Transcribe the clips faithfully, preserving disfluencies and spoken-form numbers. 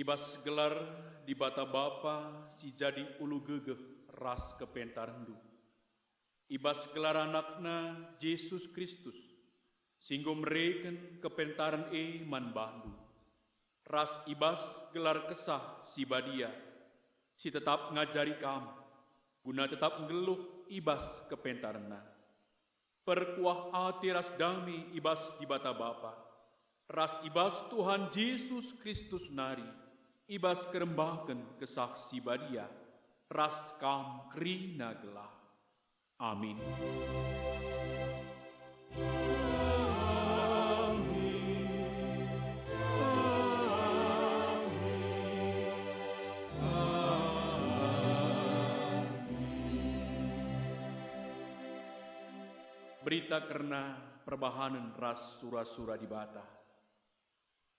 I bas gelar Dibata Bapa si jadi ulu gegeh ras kepentarenndu, i bas gelar AnakNa Jesus Kristus, si enggo mereken kepentaren e man bandu, ras i bas gelar Kesah Si Badia, si tetap ngajari kam, guna tetap nggeluh i bas kepentarenNa. Perkuah ate ras dame i bas Dibata Bapa, ras i bas Tuhan Jesus Kristus nari, i bas kerembaken Kesah Si Badia, ras kam kerina gelah. Amin. Berita kerna perbahanen ras sura-sura Dibata.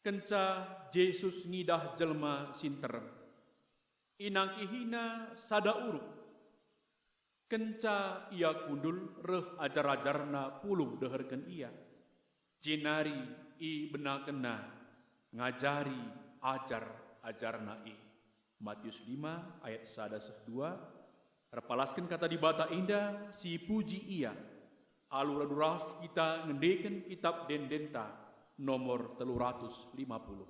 Kenca Jesus ngidah jelma si nterem, inangkihina sada uruk. Kenca ia kundul, reh ajar-ajarNa pulung deherken ia, jenari ibenakenNa ngajari ajar-ajarNa e. Matius lima ayat sada seh dua, erpalasken Kata Dibata enda si ipuji ia, alu radu ras kita ngendeken Kitap Ende-Endenta nomor telu ratus lima puluh.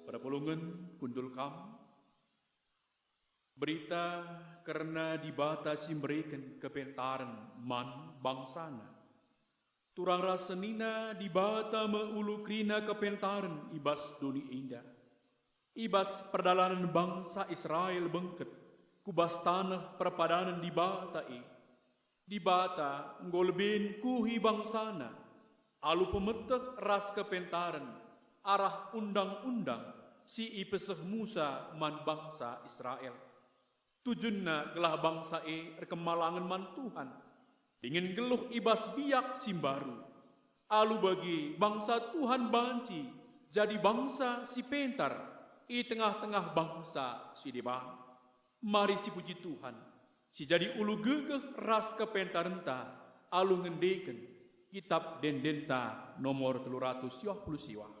Perpulungen kundul kam. Berita kerna Dibata si mereken kepentaren man bangsaNa. Turang ras senina Dibata me ulu kerina kepentaren i bas doni enda. I bas perdalanen bangsa Israel bengket ku bas taneh perpadanen Dibata e, Dibata enggo lebe nkuhi bangsaNa alu pemeteh ras kepentaren arah undang-undang si ipeseh Musa man bangsa Israel. Tujunna gelah bangsa e erkemalangen man Tuhan, dingen nggeluh i bas biak si mbaru. Alu bage bangsa Tuhan banci jadi bangsa si pentar i tengah-tengah bangsa si deban. Mari sipuji Tuhan, si jadi ulu gegeh ras kepentarenta alu ngendeken Kitap Ende-Endenta nomor telu ratus siwah puluh siwah.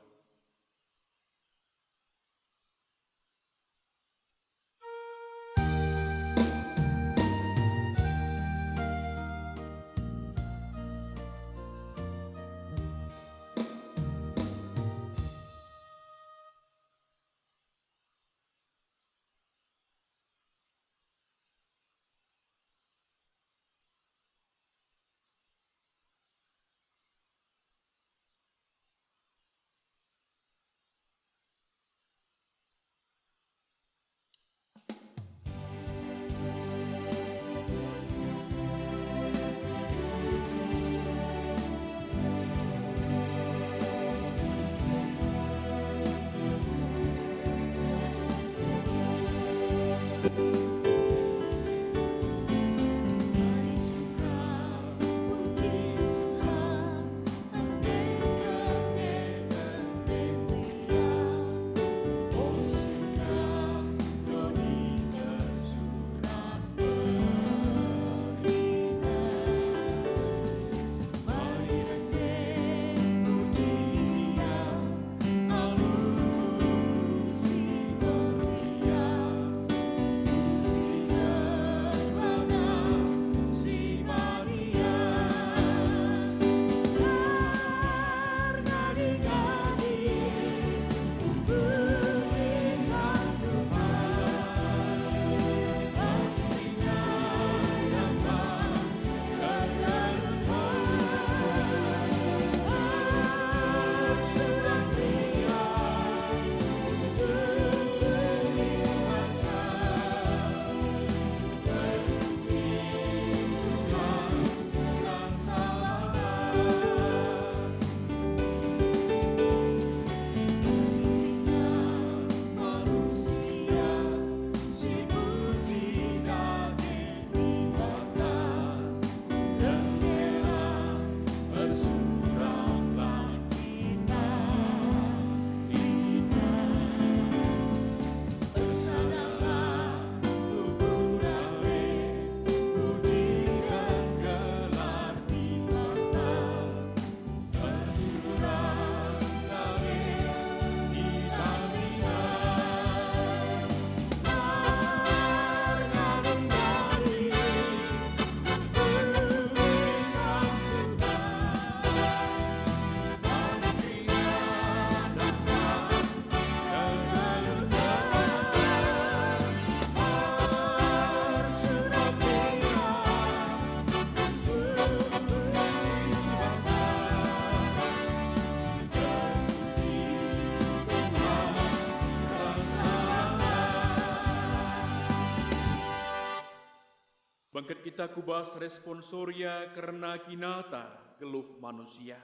Bengket kita ku bas responsoria kerna kinata geluh manusia.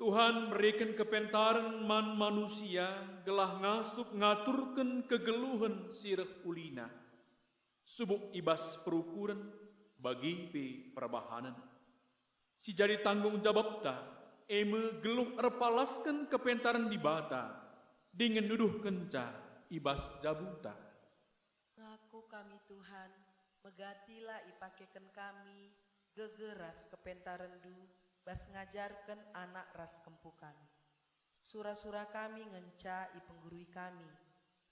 Tuhan mereken kepentaren man manusia gelah ngasup ngaturken kegeluhen si reh ulina, subuk i bas perukuren, bagi pe perbahanen. Si jadi tanggung jabapta, e me geluh erpalasken kepentaren Dibata, dingen nuduhkenca i bas jabuta. Ngaku kami, Tuhan, megatilah ipakeken kami gegeh ras kepentarenNdu bas ngajarken anak ras kempu kami. Sura-sura kami ngenca ipenggurui kami,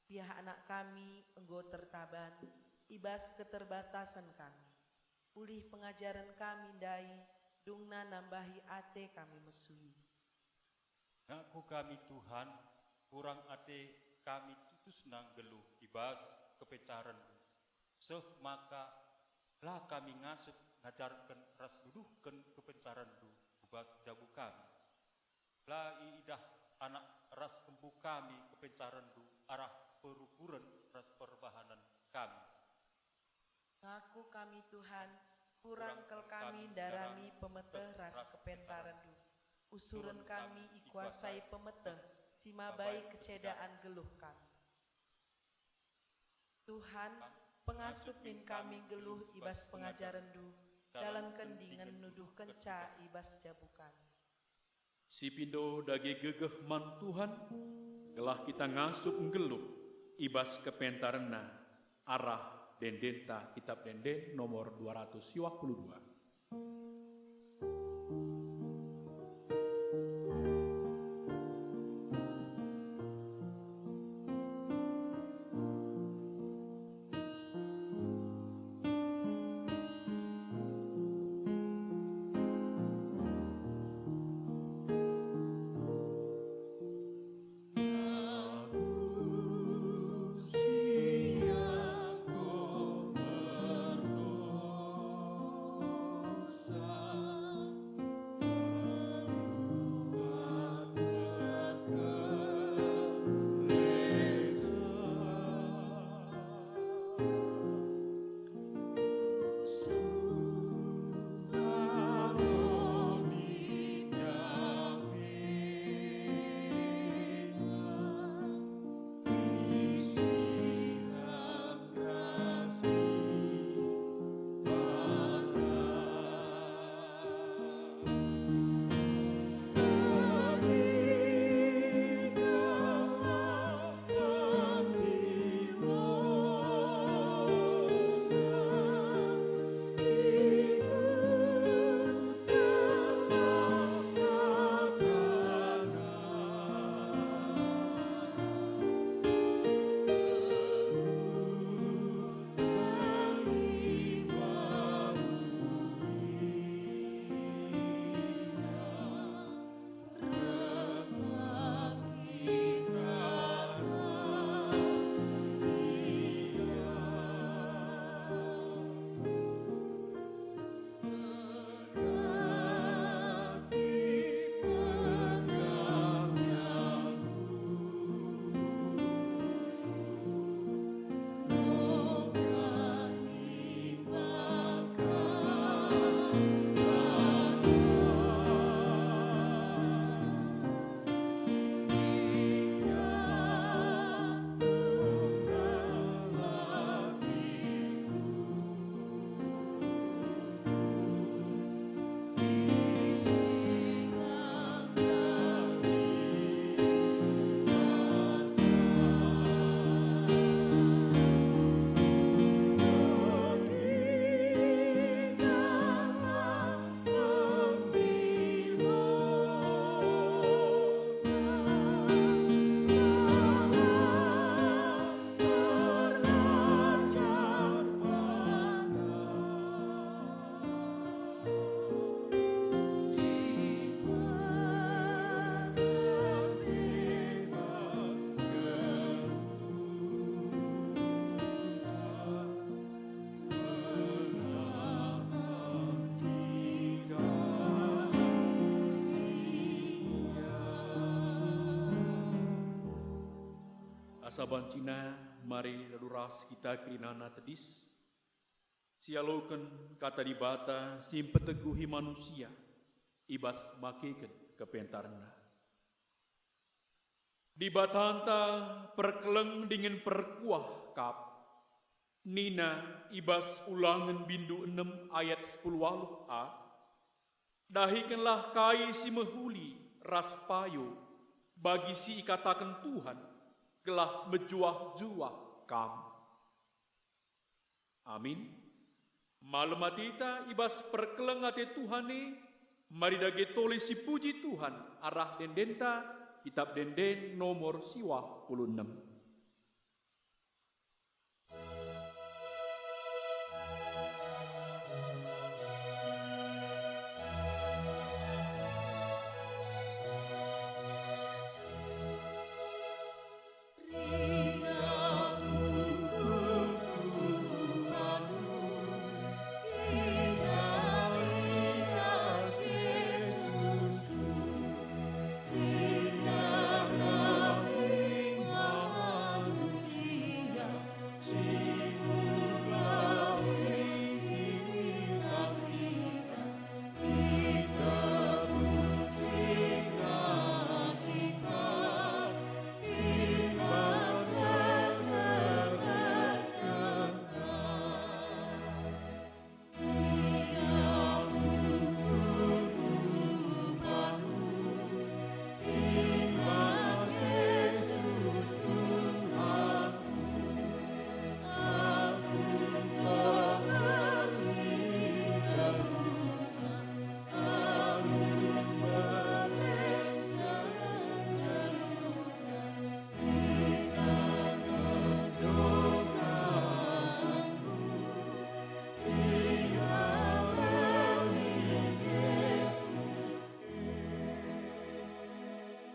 piah anak kami enggo tertaban i bas keterbatasen kami. Ulih pengajaren kami ndai dungna nambahi ate kami mesui. Ngaku kami, Tuhan, kurang ate kami tutusna nggeluh i bas kepentaren, seh maka la kami ngasup ngajarken ras nuduhken kepentarenNdu ku bas jabu kami. La iidah anak ras kempu kami kepentarenNdu arah perukuren ras perbahanen kami. Ngaku kami, Tuhan, kurang kal kami ndarami pemeteh ras kepentarenNdu. Usuren kami ikuasai pemeteh si mabai kecedaan geluh kami. Tuhan, pengasup min kami nggeluh i bas pengajarenNdu, dalanken dingen nuduhkenca i bas jabu kami. Sipindo dage gegeh man Tuhan, gelah kita ngasup nggeluh i bas kepentarenNa arah ende-endenta Kitab Ende-enden nomor dua ratus siwah puluh dua. Asa bancina mari radu ras kita kerinana tedis. Sialoken Kata Dibata si mpeteguhi manusia i bas makeken kepentarenna. Dibatanta perkeleng dingen perkuah kap. Nina i bas Ulangen bindu enem ayat sepuluh waluh a, "Dahikenlah kai si mehuli ras payo bagi si ikataken Tuhan, gelah mejuah-juah kam." Amin. Malem ateta i bas perkeleng ate Tuhan e, mari dage tole sipuji Tuhan arah ende-endenta, Kitap Ende-enden nomor siwah puluh enem.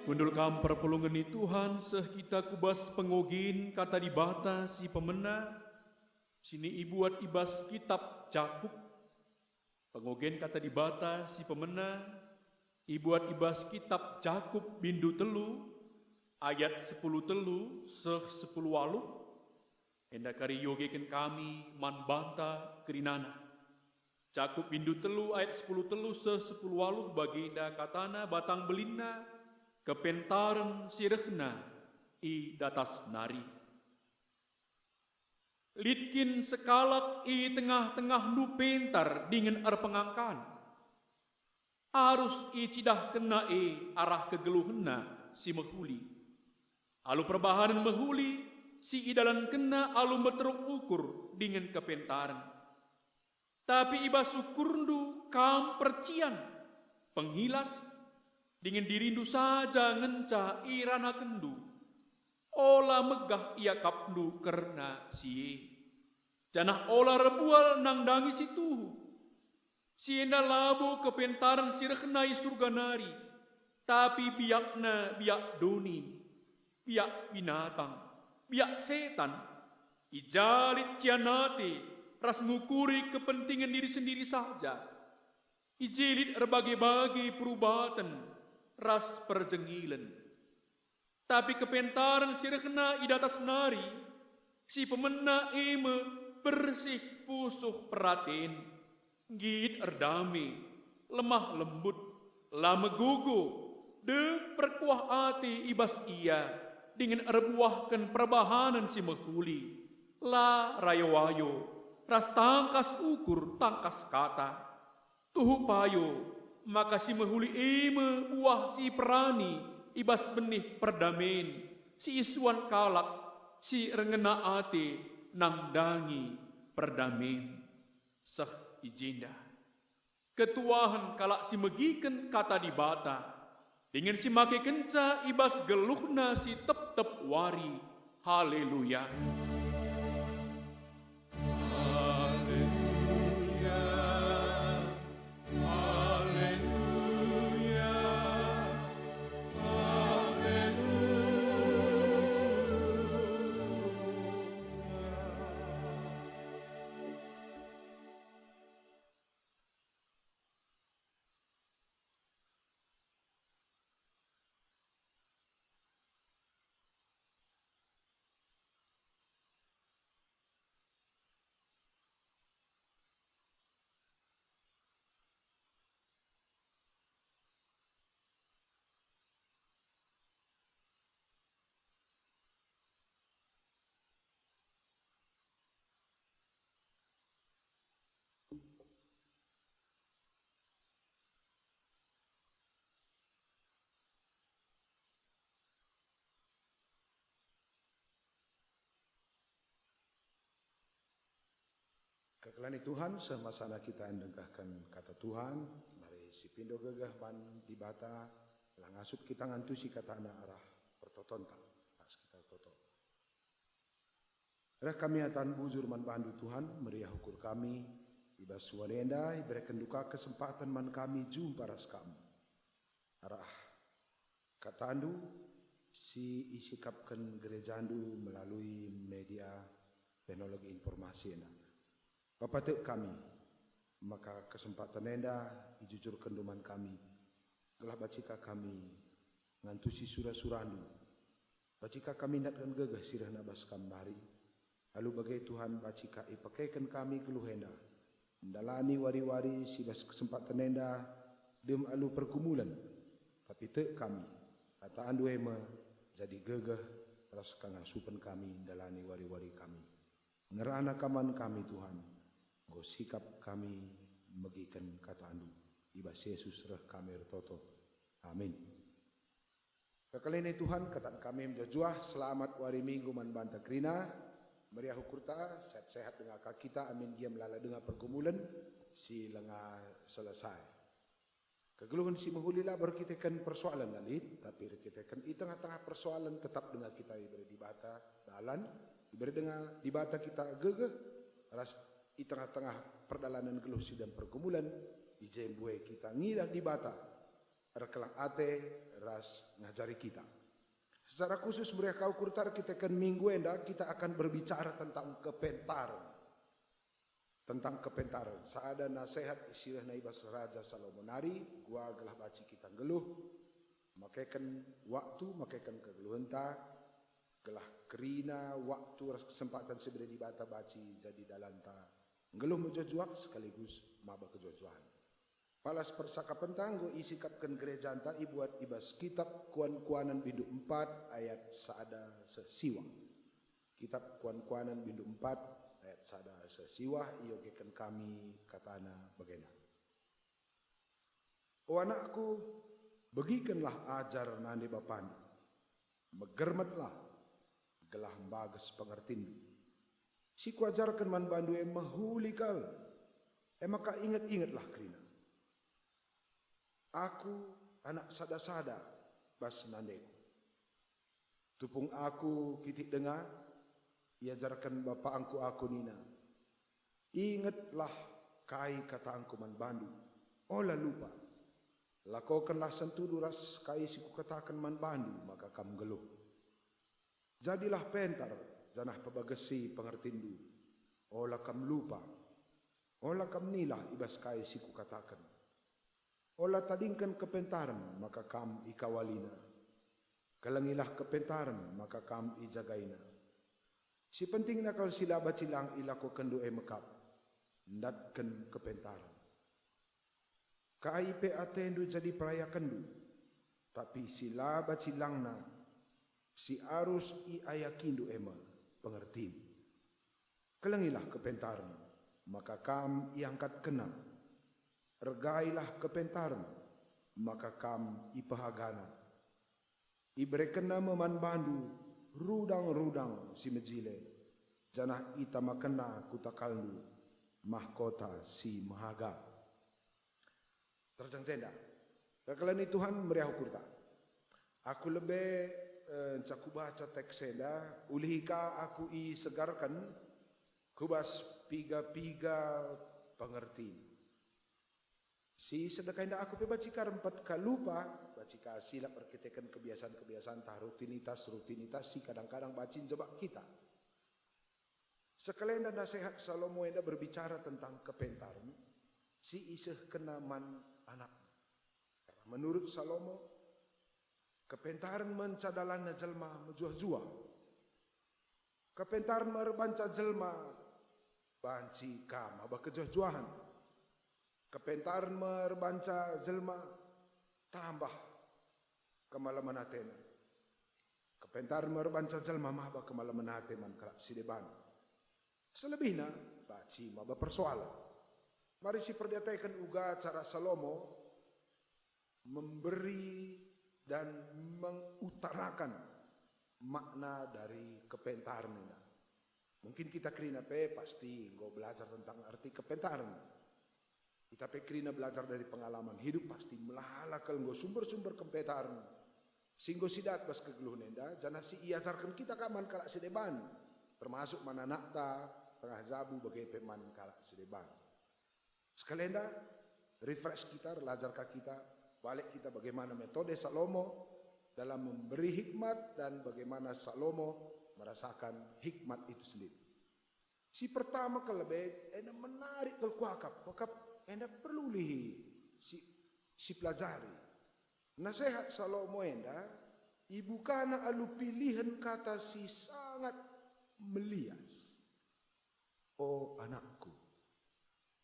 Kundul kam perpulungen ni Tuhan, seh kita ku bas pengogin Kata Dibata si pemena, si ibuat i bas Kitap Jakup. Pengogin Kata Dibata si pemena ibuat i bas Kitap Jakup bindu telu ayat sepuluh telu seh sepuluh waluh. Enda kari iogeken kami man banta kerinana. Jakup bindu telu ayat sepuluh telu seh sepuluh waluh bagenda katana batang belinna kepentaren si rehna i datas nari. Lit kin sekalak i tengah-tengahndu pentar dingen erpengangkan? Arus icidahkenna e arah kegeluhenna si mehuli. Alu perbahanen mehuli si idalankenna alu meteruk ukur dingen kepentaren. Tapi i bas ukurndu kam percian, penghilas, dingen dirindu saja ngenca iranakenndu. Ola megah iakapndu kerna si e, janah ola erbual nandangi si tuhu. Si enda labo kepentaren si rehna i Surga nari, tapi biakna biak doni, biak binatang, biak setan. I ja lit cian ate ras ngukuri kepentingan diri sendiri saja. I je lit erbage-bage perubaten ras perjengilen. Tapi kepentaren si rehna i datas nari, si pemena e me bersih pusuh peraten, nggit erdame, lemah lembut, la megogo, deh perkuah ate i bas ia, dingen erbuahken perbahanen si mehuli, la rayo-ayo, ras tangkas ukur, tangkas kata. Tuhu payo maka si mehuli e me buah si iperani i bas benih perdamen si isuan kalak si erngena ate nandangi perdamen. Seh i jenda. Ketuahen kalak si megiken Kata Dibata, dingen si makekenca i bas geluhna si tep-tep wari. Haleluya! Haleluya! Haleluya! Haleluya! Kelani Tuhan, seh masana kita ndengkahken kata Tuhan, mari sipindo gegeh man Dibata, la ngasup kita ngantusi kataNa arah pertotonta, pas kita toto. Reh kami atan bujur man bandu Tuhan, meriah ukur kami, i bas wari enda iberekenndu ka kesempaten man kami jumpa ras Kam. Arah katandu si isikapken gerejandu melalui media teknologi informasi enda. Bapa, tek kami maka kesempaten enda ijujurkenndu man kami, gelah banci ka kami ngantusi sura-surandu, banci ka kami ndatken gegeh si rehna bas Kam nari. Alu bage Tuhan, banci ka ipekeken kami geluh enda, ndalani wari-wari si bas kesempaten enda dem alu pergumulen, tapi tek kami, kataNdu e me jadi gegeh ras kengasupen kami ndalani wari-wari kami. Ngerana Kam man kami, Tuhan, enggo sikap kami megiken kataNdu. I bas Jesus reh kami ertoto. Amin. Kekelini Tuhan, kataken kami mejuah-juah, selamat wari Minggu man banta kerina, meriah ukurta, sehat-sehat denga ka kita, amin gia melala denga pergumulen si langa selesai. Kegeluhen si mehuli labo erkiteken persoalen la lit, tapi erkiteken i tengah-tengah persoalen tetap denga kita ibere Dibata dalan, ibere denga Dibata kita gegeh, ras i tengah-tengah perdalanen geluh si dem pergumulen, i je mbue kita ngidah Dibata erkeleng ate ras ngajari kita. Secara khusus meriah ka ukurta erkiteken minggu enda kita akan berbicara tentang kepentaren. Tentang kepentaren, sada nasehat si rehna i bas Raja Salomo nari, gua gelah banci kita nggeluh, makeken waktu, makeken kegeluhenta, gelah kerina waktu ras kesempaten si ibere Dibata banci jadi dalanta nggeluh mejuah-juah sekaligus maba kejuah-juahen. Palas persakapenta enggo isikapken gerejanta ibuat i bas kitap Kuan-kuanen bindu empat ayat sada seh siwah. Kitap Kuan-kuanen bindu empat ayat sada seh siwah iogeken kami katana bagenda. O anakku, begikenlah ajar nande bapandu. Megermetlah, gelah mbages pengertinndu. Si kuajarken man bandu e mehuli kal, e maka inget-ingetlah kerina. Aku anak sada-sada bas nandeku. Tupung aku kitik denga, iajarken bapangku aku nina, "Ingetlah kai katangku man bandu, ola lupa. Lakokenlah sentudu ras kai si kukataken man bandu maka kam nggeluh. Jadilah pentar janah pebagesi pengertinndu. Ola kam lupa, ola kam nilah i bas kai si kukataken. Ola tadingken kepentaren maka kam ikawalina. Kelengilah kepentaren maka kam ijagaina. Si pentingna kal si la banci lang ilakokenndu e mekap, ndatken kepentaren. Kai pe atendu jadi perayakenndu, tapi si la banci langna si arus iayakindu e me pengertin. Kelengilah kepentaren, maka kam iangkatkenna. Ergailah kepentaren, maka kam ipehagana. Iberekenna me man bandu rudang-rudang si mejile, janah itamakenna ku takalndu mahkota si mehaga." Terjeng jenda. Kekelini Tuhan meriah ukurta. Aku lebe, eh, nca kubaca teks enda, ulih ka aku isegarken ku bas piga-piga pengertin. Si sedeka enda aku pe banci ka rempet ka lupa, banci ka silap erkiteken kebiasaan-kebiasaan tah rutinitas-rutinitas si kadang-kadang banci njebak kita. Sekalenda nasehat Salomo enda berbicara tentang kepentaren si isehkenna man anakna. Karena menurut Salomo, kepentaren me nca dalanna jelma mejuah-juah. Kepentaren me erbanca jelma banci ka maba kejuah-juahen. Kepentaren me erbanca jelma tambah kemalemen atena. Kepentaren me erbanca jelma maba kemalemen ate man kalak si deban. Selebihna banci maba persoalen. Mari siperdiateken uga cara Salomo memberi dan mengutarakan makna dari kepentaren enda. Mungkin kita kerina pe pasti enggo belajar tentang arti kepentaren. Kita pe kerina belajar dari pengalaman hidup, pasti melala kal enggo sumber-sumber kepentaren si enggo sidat bas kegeluhen enda, janah si iajarken kita ka man kalak si deban, termasuk man anakta, tengah jabu bage pe man kalak si deban. Sekalenda, refresh kita, erlajar ka kita, balik kita bagaimana metode Salomo dalam memberi hikmat dan bagaimana Salomo merasakan hikmat itu sendiri. Si pertama kal lebe, enda menarik kal kuakap, kuakap enda perlu lihi si, si pelajari. Nasehat Salomo enda ibukana alu pilihen kata si sangat melias. O anakku.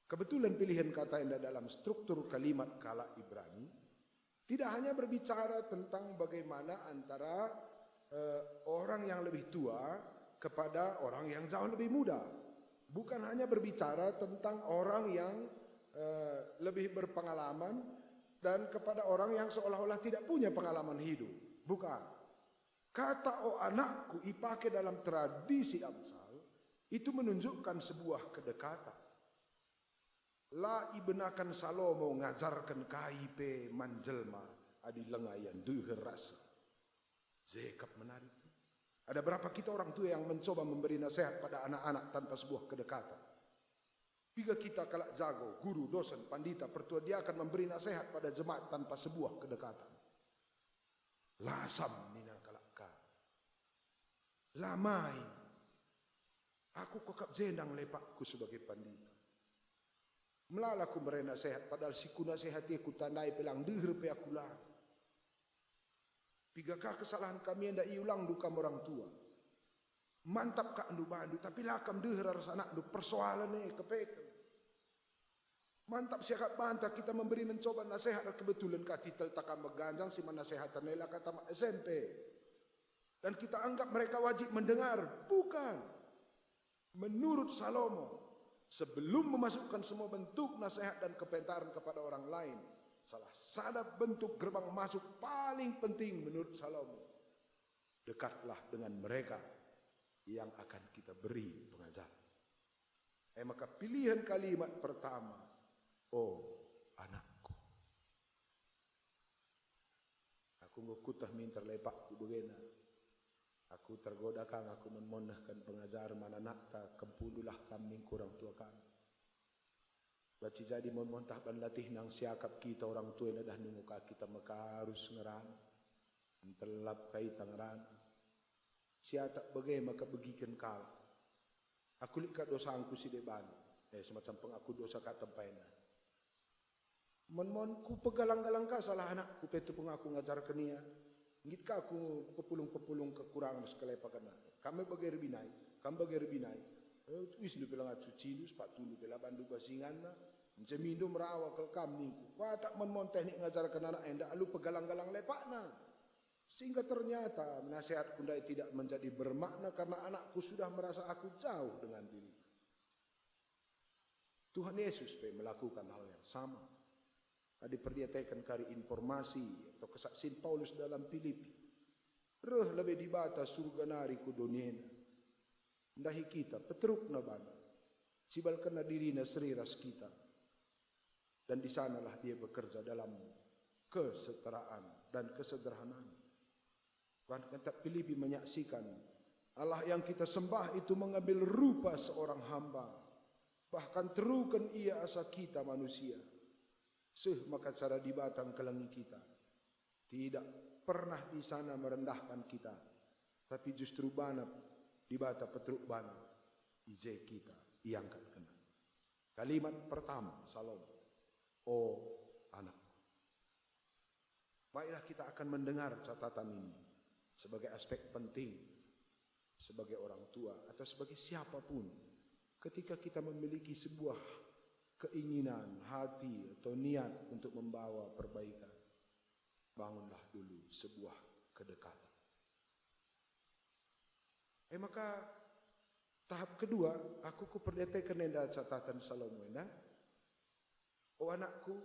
Kebetulan pilihen kata enda dalam struktur kalimat kalak Ibrani tidak hanya berbicara tentang bagaimana antara, eh, orang yang lebih tua kepada orang yang jauh lebih muda. Bukan hanya berbicara tentang orang yang, eh, lebih berpengalaman dan kepada orang yang seolah-olah tidak punya pengalaman hidup. Bukan. Kata "o anakku" ipake dalam tradisi Amsal, itu menunjukkan sebuah kedekatan. La ibenaken Salomo ngajarken kai pe man jelma adi langa ia ndeher rasa. Jekap menarik. Ada berapa kita orang tua yang mencoba memberi nasihat pada anak-anak tanpa sebuah kedekatan? Piga kita kalak jago, guru, dosen, pandita, pertua diaken memberi nasihat pada jemaat tanpa sebuah kedekatan? Lasam nina kalak ka. La main. Aku kuakap jendang lepakku sebagai pandita. Melala kumbere nasehat, padahal si kunasehati kutandai pe lang, ndeher pe aku lang. Piga ka kesalahan kami enda iulangndu kam orang tua. Mantap kak ndu bandu, tapi la kam ndeher ras anakndu, persoalen e kepeken. Mantap siakap banta kita memberi mencoba nasehat, kebetulan ka titel takam meganjang si manasehaten e la ka tamat S M P. Dan kita anggap mereka wajib mendengar. Bukan. Menurut Salomo, sebelum memasukkan semua bentuk nasihat dan kepentaren kepada orang lain, salah sada bentuk gerbang masuk paling penting menurut Salomo, dekatlah dengan mereka yang akan kita beri pengajaran. E maka pilihan kalimat pertama, "O anakku." Aku enggo kueteh minter lepakku bagena. Aku tergoda kang aku menmonehken pengajar man anakta, kempundulah kam ningku orang tua kami. Banci jadi monmontah ban latih nang siakap kita orang tua enda dah nunggu ka kita mekarus ngerana. Ntelap ka ita ngerana. Siatak bage maka begiken kalak. Aku lit ka dosangku si deban, eh, semacam pengaku dosa ka tempaina. Mon-mon kupegalang-galang ka salah anakku pe tupung aku ngajarken ia. Nggit ka aku pepulung-pepulung kekurangen ras kelepakenna. Kam me bage erbinai, kam bage erbinai. Eh, uisndu pe la ngasucindu, sepatundu pe la bandu bas inganna. Encemindo merawa kal kam ningku. Kuatak mon-mon teknik ngajarken anak enda alu pegalang-galang lepakna. Sehingga ternyata nasihatku ndai tidak menjadi bermakna karena anakku sudah merasa aku jauh dengan dirinya. Tuhan Yesus pe melakukan hal yang sama. Adi perdiateken kari informasi atau kesaksin Paulus dalam Pilipi, reh lebe Dibata surga nari ku doni enda. Ndahi kita, peterukna bana, cibalkenna dirina seri ras kita. Dan di sanalah dia bekerja dalam kesetaraan dan kesederhanaan. Bahkan Pilipi menyaksikan, Allah yang kita sembah itu mengambil rupa seorang hamba, bahkan teruken ia asa kita manusia. Seh maka cara Dibata ngkelengi kita. Tidak pernah di sana merendahkan kita, tapi justru bana Dibata peteruk bana, i je kita iangkatkenna. Kalimat pertama, Salomo, "O anakku." Baiklah, kita akan mendengar catatan ini sebagai aspek penting sebagai orang tua atau sebagai siapapun. Ketika kita memiliki sebuah keinginan hati atau niat untuk membawa perbaikan, bangunlah dulu sebuah kedekatan. E maka, tahap kedua, aku kuperdiateken enda catatan Salomo enda. "O anakku,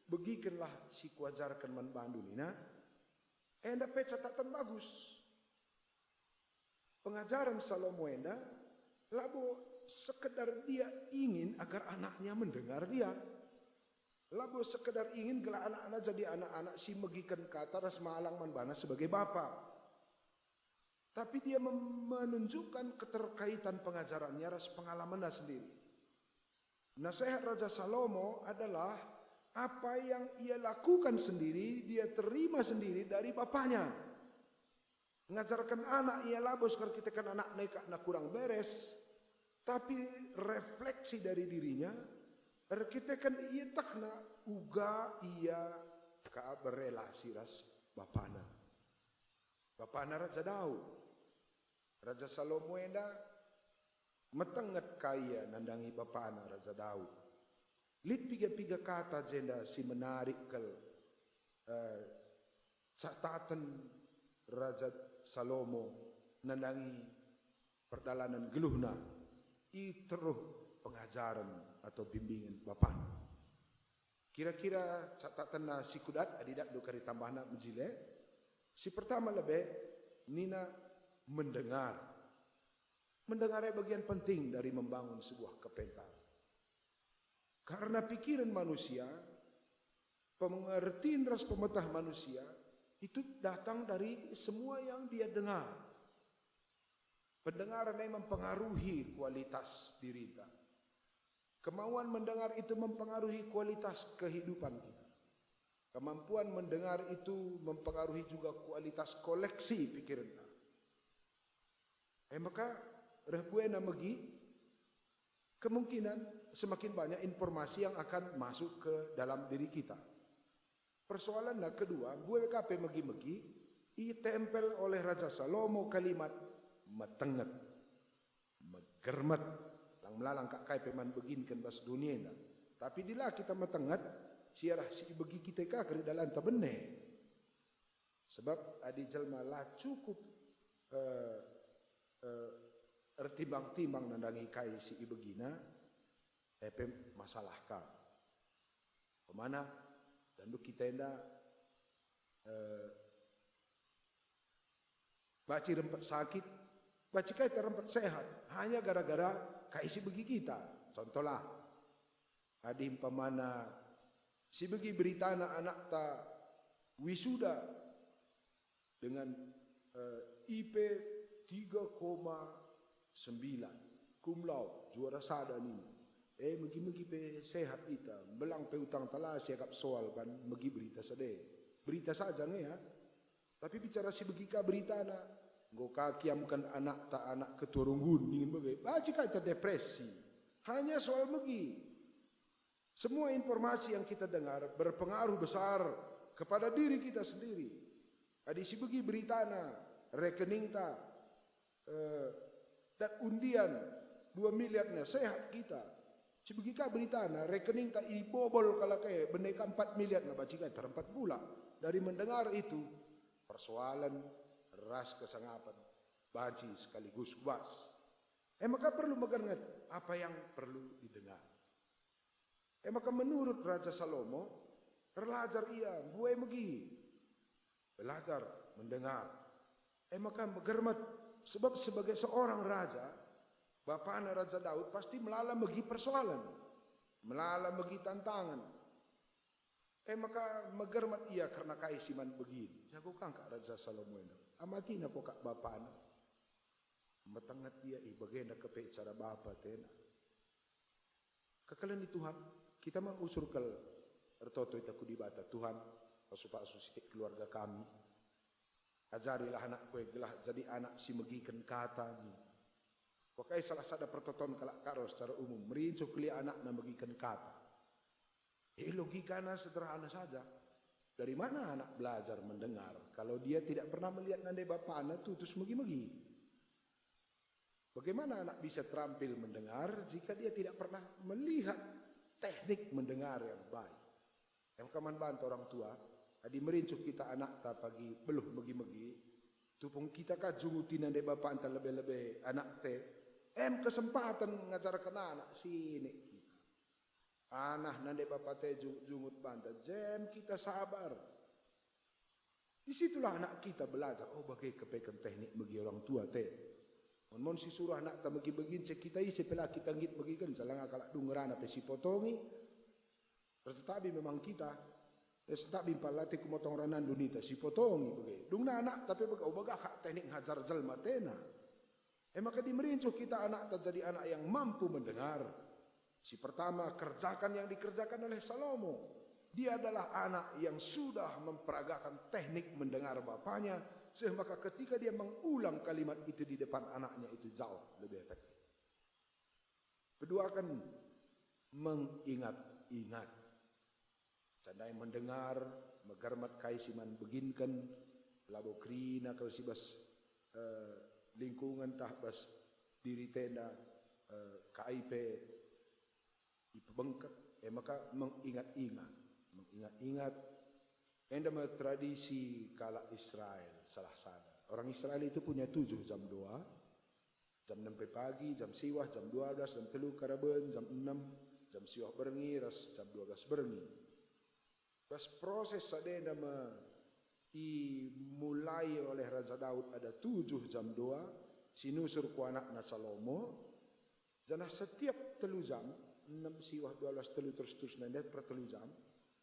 begikenlah si kuajarken man bandu," nina. Enda pe catatan bagus. Pengajaren Salomo enda Labo sekedar dia ingin agar anaknya mendengar dia. Labo sekedar ingin gelah anakna jadi anak-anak si megiken kata ras malang man bana sebagai bapa. Tapi dia mem-, menunjukkan keterkaitan pengajarannya ras pengalamanna sendiri. Nasehat Raja Salomo adalah apa yang ia lakukan sendiri, dia terima sendiri dari bapanya. Ngajarken anak ia labo erkiteken anak nekakna kurang beres, tapi refleksi dari dirinya, erkiteken ietehna uga ia ka berelasi ras bapana. Bapana Raja Daud. Raja Salomo enda metenget ka ia nandangi bapana Raja Daud. Lit piga-piga kata jenda si menarik kal, eh, cataten Raja Salomo nandangi perdalanen geluhna i teruh pengajaren atau bimbingen bapana. Kira-kira catatenna si kudat, adi datndu kari tambahna mejile. Si pertama lebe nina mendengar. Mendengar e bagian penting dari membangun sebuah kepentaren. Karena pikiren manusia, pengertin ras pemeteh manusia, itu datang dari semua yang dia dengar. Pendengaren e mempengaruhi kualitas dirinta. Kemauan mendengar itu mempengaruhi kualitas kehidupan kita. Kemampuan mendengar itu mempengaruhi juga kualitas koleksi pikirenta. E maka, reh buena megi, kemungkinan semakin banyak informasi yang akan masuk ke dalam diri kita. Persoalanna kedua, mbue ka pe megi-megi, itempel oleh Raja Salomo kalimat metenget, megermet, lang melalang kak kai pe man beginken bas doni enda. Tapi dila kita metenget, siarah si ibegi kita ka kari dalanta bene. Sebab adi jelma la cukup, eh, eh, ertimbang-timbang nandangi kai si ibegina, e pe masalah ka. Pemana, dan kita enda, eh, banci rempet sakit, banci kai terrempet sehat, hanya gara-gara kai si begi kita. Contohlah, adi umpamana si begi beritana anakta wisuda dengan, eh, I P tiga koma sembilan, cum laude, juara sada nina. Eh, megi-megi pe sehat ita, mbelang pe utangta la siakap soal ban megi berita sade. Berita saja nge ya. Tapi bicara si begi ka beritana, enggo ka kiamken anakta anak ketua runggun ningen bage. Banci ka ita depresi. Hanya soal megi. Semua informasi yang kita dengar berpengaruh besar kepada diri kita sendiri. Adi si begi beritana, rekeningta, eh, dat undian dua miliarna, sehat kita. Si begi ka beritana, rekeningta ibobol kalak e, bene ka empat miliarna, banci ka terrempet pula. Dari mendengar itu, persoalan ras kesangapen banci sekaligus kubas. E maka perlu megermet apa yang perlu didengar. E maka menurut Raja Salomo, erlajar ia, mbue megi. Belajar mendengar. E maka megermet, sebab sebagai seorang raja, bapana Raja Daud pasti melala megi persoalan, melala megi tantangan. E maka megermet ia kerna kai si man begin. Jago kangkak Raja Salomo enda. Amatina ko kak bapana. Metenget ia, ih, bagenda kepe cara bapa tena. Kekelen ni Tuhan, kita ma usur kal ertoto ita ku Dibata, Tuhan, pasu-pasu sitik keluarga kami. Ajarilah anakku e gelah jadi anak si megiken kata nina. Kuakap e salah sada pertoton kalak Karo secara umum, merincuh kelia anakna megiken kata. Eh, logikana sederhana saja. Dari mana anak belajar mendengar kalau dia tidak pernah melihat nande bapana tutus megi-megi? Bagaimana anak bisa terampil mendengar jika dia tidak pernah melihat teknik mendengar yang baik? Em ka man banta orang tua, adi merincuh kita anakta pagi beluh megi-megi, tupung kita ka junguti nande bapanta lebe-lebe anak te, em kesempaten ngajarken anak sinik kita. Anah nande bapa te jungut-jungut banta, jem kita sabar. Di situlah anak kita belajar, oh, bage kepeken teknik megi orang tua te. Mon, mon si suruh anakta megi-megi, ncek kita ise pe la kita nggit megiken, langa kalak dung ngerana pe si potongi. Ertetabi memang kita, eh, sentabi pala te kumotong ranandu nita, si potongi bage. Dungna anakta pe bage, ubagah kak teknik ngajar jelma tena. E maka dimerincuh kita anakta jadi anak yang mampu mendengar. Si pertama, kerjakan yang dikerjakan oleh Salomo. Dia adalah anak yang sudah memperagakan teknik mendengar bapanya, seh maka ketika dia mengulang kalimat itu di depan anaknya, itu jauh lebih efektif. Peduaken, mengingat-ingat. Candai mendengar, megermet kai si man beginken, labo kerina kal si bas, eh, lingkungen tah bas diri tenda, eh, kai pe ipebengket, e maka mengingat-ingat. Mengingat-ingat, enda me tradisi kalak Israel salah sada. Orang Israel itu punya tujuh jam doa, jam enem pe pagi, jam siwah, jam dua belas, jam telu karaben, jam enam, jam siwah berngi, ras jam dua belas berngi. Bas proses sadenda me imulai oleh Raja Daud ada tujuh jam doa si nusur ku anakna Salomo, janah setiap telu jam, enam, siwah, dua belas, telu, terus-terus nende per telu jam,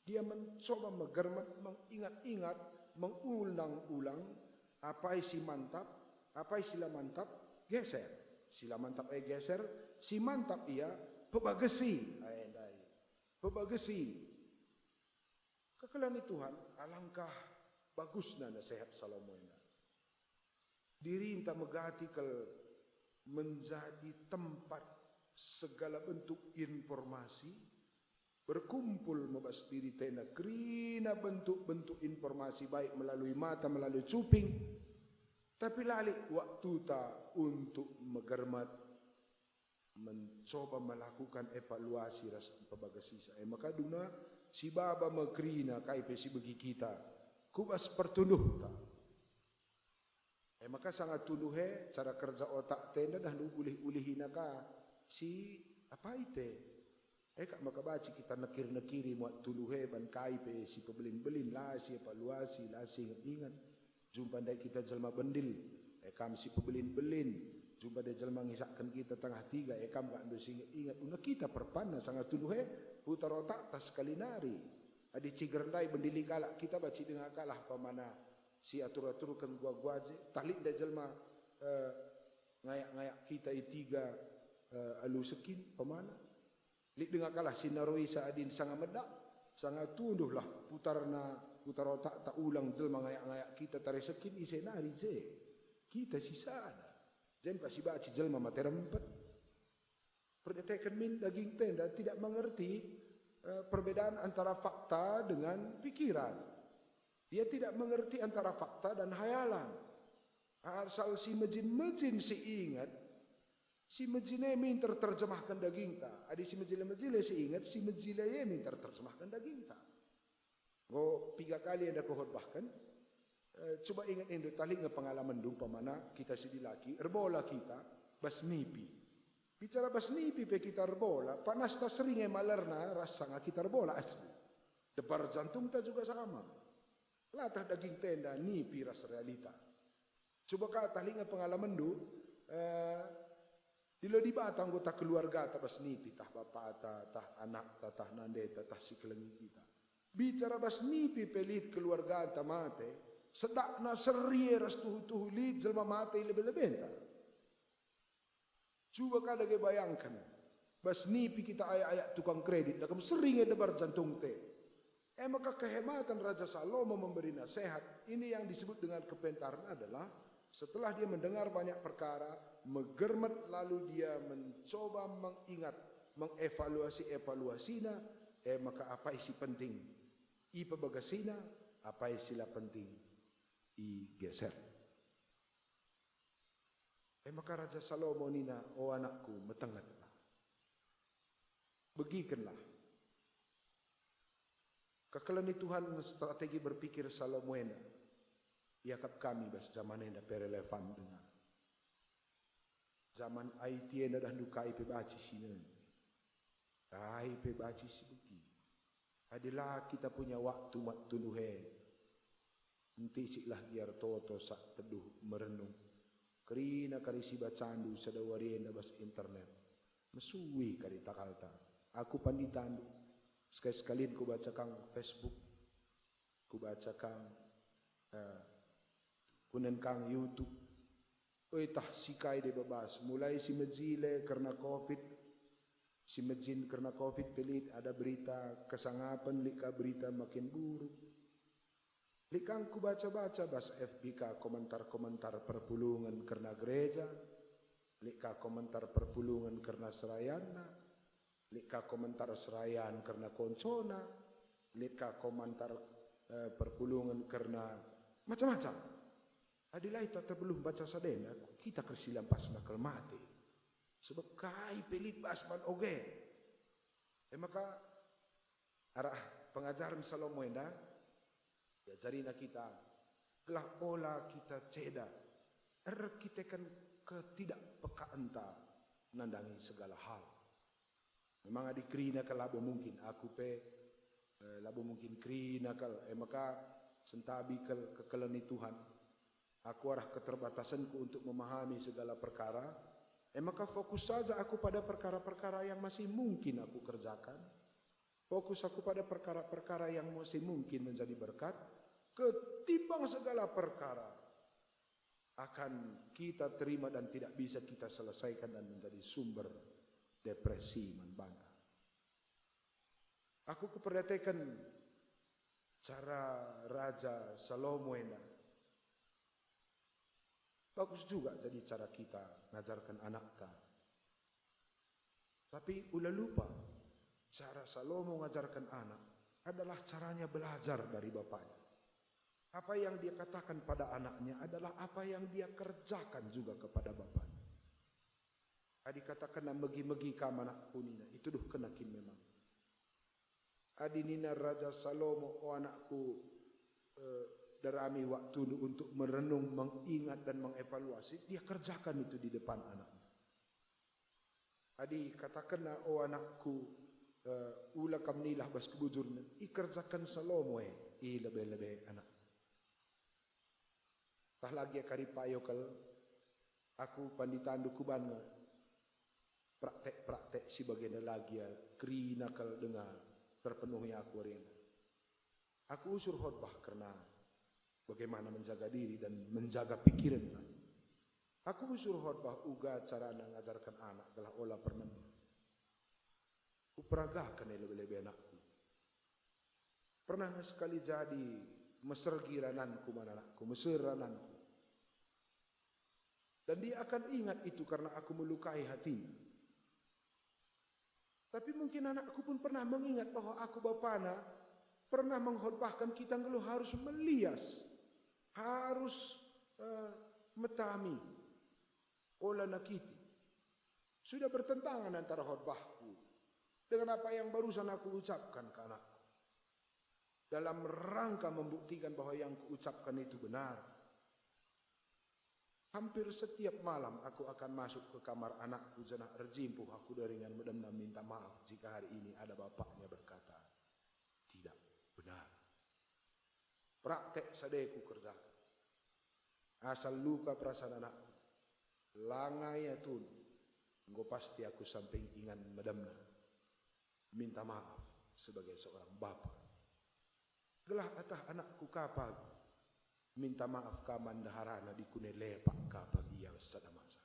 dia mencoba megermet, mengingat-ingat, mengulang-ulang apai si mantap, apai si la mantap, geser. Si la mantap e geser, si mantap ia pebagesi. Ae ndai. Pebagesi. Kekelengen Tuhan, alangkah bagusna nasihat Salomo enda. Dirinta megati kal menjadi tempat segala bentuk informasi, berkumpul me bas diri tenda kerina bentuk-bentuk informasi, baik melalui mata, melalui cuping, tapi la lit waktuta untuk megermet, mencoba melakukan evaluasi ras pebagasisa. E maka dungna sibaba me kerina kai pe si begi kita ku bas pertunduhta. E maka sanga tunduh e cara kerja otak tenda dah ulih-ulihina ka si apai pe. E kak maka banci kita nekir-nekiri muat tunduh e ban kai pe si pebelin-belin, la si evaluasi, la si inget-inget. Jumpa ndai kita jelma bendil, e kam si pebelin-belin. Jumpa ndai jelma ngisakken kita tengah tiga, e kam kak ndo si inget-inget. Una kita perpanna sanga tunduh e, putar otakta sekali nari. Adi ciger ndai bendili kalak kita banci denga kalah pemana si atur-aturken gua-gua je. Tah lit ndai jelma, eh, ngayak-ngayak kita i tiga, eh, alu sekin pemana. Lit denga kalah si naroi sa adin sanga medak, sanga tunduhlah putarna, putar otakta ulang jelma ngayak-ngayak kita tare sekin ise nari je. Kita sisada. Jem ka sibaci jelma mate rempet. Perdiateken min daging tenda tidak mengerti, eh, perbedaan antara fakta dengan pikiran. Dia tidak mengerti antara fakta dan hayalan. Asal si mejin-mejin si inget, si mejin e minter terjemahken dagingta. Adi si mejile-mejile si inget, si mejile e minter terjemahken dagingta. Enggo piga kali enda kukhotbahken, eh, cuba inget enda, talinga pengalamenndu, umpamana kita si dilaki, erbola kita, bas nipi. Bicara bas nipi pe kita erbola, panasta sering e malerna ras sanga kita erbola asli. Debar jantungta juga sama. Latah daging tenda nipi ras realita. Cuba ka talinga pengalamenndu, eh, dilo Dibata anggota keluargata bas nipi, tah bapata, tah anakta, tah nandeta, tah si kelengi kita. Bicara bas nipi pe lit keluarganta mate, sedakna seri e ras tuhu-tuhu lit jelma mate i lebe-lebenta. Cuba ka dage bayangken, bas nipi kita ayak-ayak tukang kredit, dagem sering e debar jantungta. E maka kehematan Raja Salomo memberi nasihat, ini yang disebut dengan kepintaran adalah setelah dia mendengar banyak perkara, megermet lalu dia mencoba mengingat, mengevaluasi-evaluasina, e maka apai si penting ipebagasina, apai si la penting igeser. E maka Raja Salomo nina, "O anakku, metengetlah. Begikenlah. Kekelengi Tuhan strategi berpikir Salomo enda iakap kami bas jaman enda pe relevan denga. Jaman I T enda dah ndu kai pe banci si neni. Kai pe banci si begi. Adi la kita punya waktu muat tunduh e, ntisik lah gia ertoto sak teduh merenung. Kerina kari si bacandu sada wari enda bas internet. Mesui kari takalta. Aku panditandu. Sekali-sekali kubaca kang Facebook. Kubaca kang, eh, kunen kang YouTube. Oi tah si kai deba bas. Mulai si mejile kerna covid. Si mejin kerna covid pe lit, ada berita kesangapen, lit ka berita makin buruk. Lit kang kubaca-baca bas F B ka komentar-komentar perpulungen kerna gereja, lit ka komentar perpulungen kerna serayanna, lit ka komentar serayan kerna koncona, lit ka komentar, eh, perpulungen kerna macam-macam. Adi la ita terbeluh baca sada enda, kita kal si lampasna kal mate. Sebab kai pe lit bas man oge. E maka arah pengajaren Salomo enda, diajarina kita, gelah ola kita ceda, erkiteken ketidakpekaenta nandangi segala hal. Memang adi kerina kal labo mungkin, aku pe, eh, labo mungkin kerina kal, e maka sentabi kal kekelen ni Tuhan. Aku arah keterbatasenku untuk memahami segala perkara, e maka fokus saja aku pada perkara-perkara yang masih mungkin aku kerjakan. Fokus aku pada perkara-perkara yang masih mungkin menjadi berkat, ketimbang segala perkara akan kita terima dan tidak bisa kita selesaikan dan menjadi sumber depresi man banta. Aku kuperdiateken cara Raja Salomo enda. Bagus juga jadi cara kita ngajarken anakta. Tapi ula lupa, cara Salomo ngajarken anak adalah caranya belajar dari bapaknya. Apa yang dia katakan pada anaknya adalah apa yang dia kerjakan juga kepada bapaknya. Adi katakenna, "Megi-megi kam, anakku," nina, ituduhkenna kin memang. Adi nina Raja Salomo, "O anakku, eh, darami waktundu untuk merenung, mengingat, dan mengevaluasi," dia kerjakan itu di depan anaknya. Adi katakenna, "O anakku, eh, ula kam nilah bas kebujuren," ikerjaken Salomo e i lebe-lebe anak. Tah lagi kari payo kal, aku panditandu kuban nge praktek-praktek si bagenda lagi kerina kal denga terpenuhi aku wari enda. Aku usur khotbah kerna bagaimana menjaga diri dan menjaga pikirenta. Aku usur khotbah uga carana ngajarken anak gelah ola pernemba. Kuperagaken e lebe-lebe anakku. Pernah nge sekali jadi mesergi rananku man anakku, meser rananku. Dan dia akan ingat itu karena aku melukai hatinya. Tapi mungkin anakku pun pernah mengingat bahwa aku bapana pernah mengkhotbahkan kita nggeluh harus melias, harus, eh, metami, ola nakiti. Sudah bertentangan antara khotbahku dengan apa yang barusan aku ucapkan ke anakku. Dalam rangka membuktikan bahwa yang kuucapkan itu benar. Hampir setiap malam aku akan masuk ke kamar anakku janah erjimpuh aku deringan medemna minta maaf jika hari ini ada bapaknya berkata tidak benar. Praktek sada e kukerjaken. Asal luka perasaan anakku, langai atundu, enggo pasti aku samping ingan medemna minta maaf sebagai seorang bapa. Gelah atah anakku ka pagi, minta maaf ka man ndeharana dikune lepak ka pagi ia sada masa.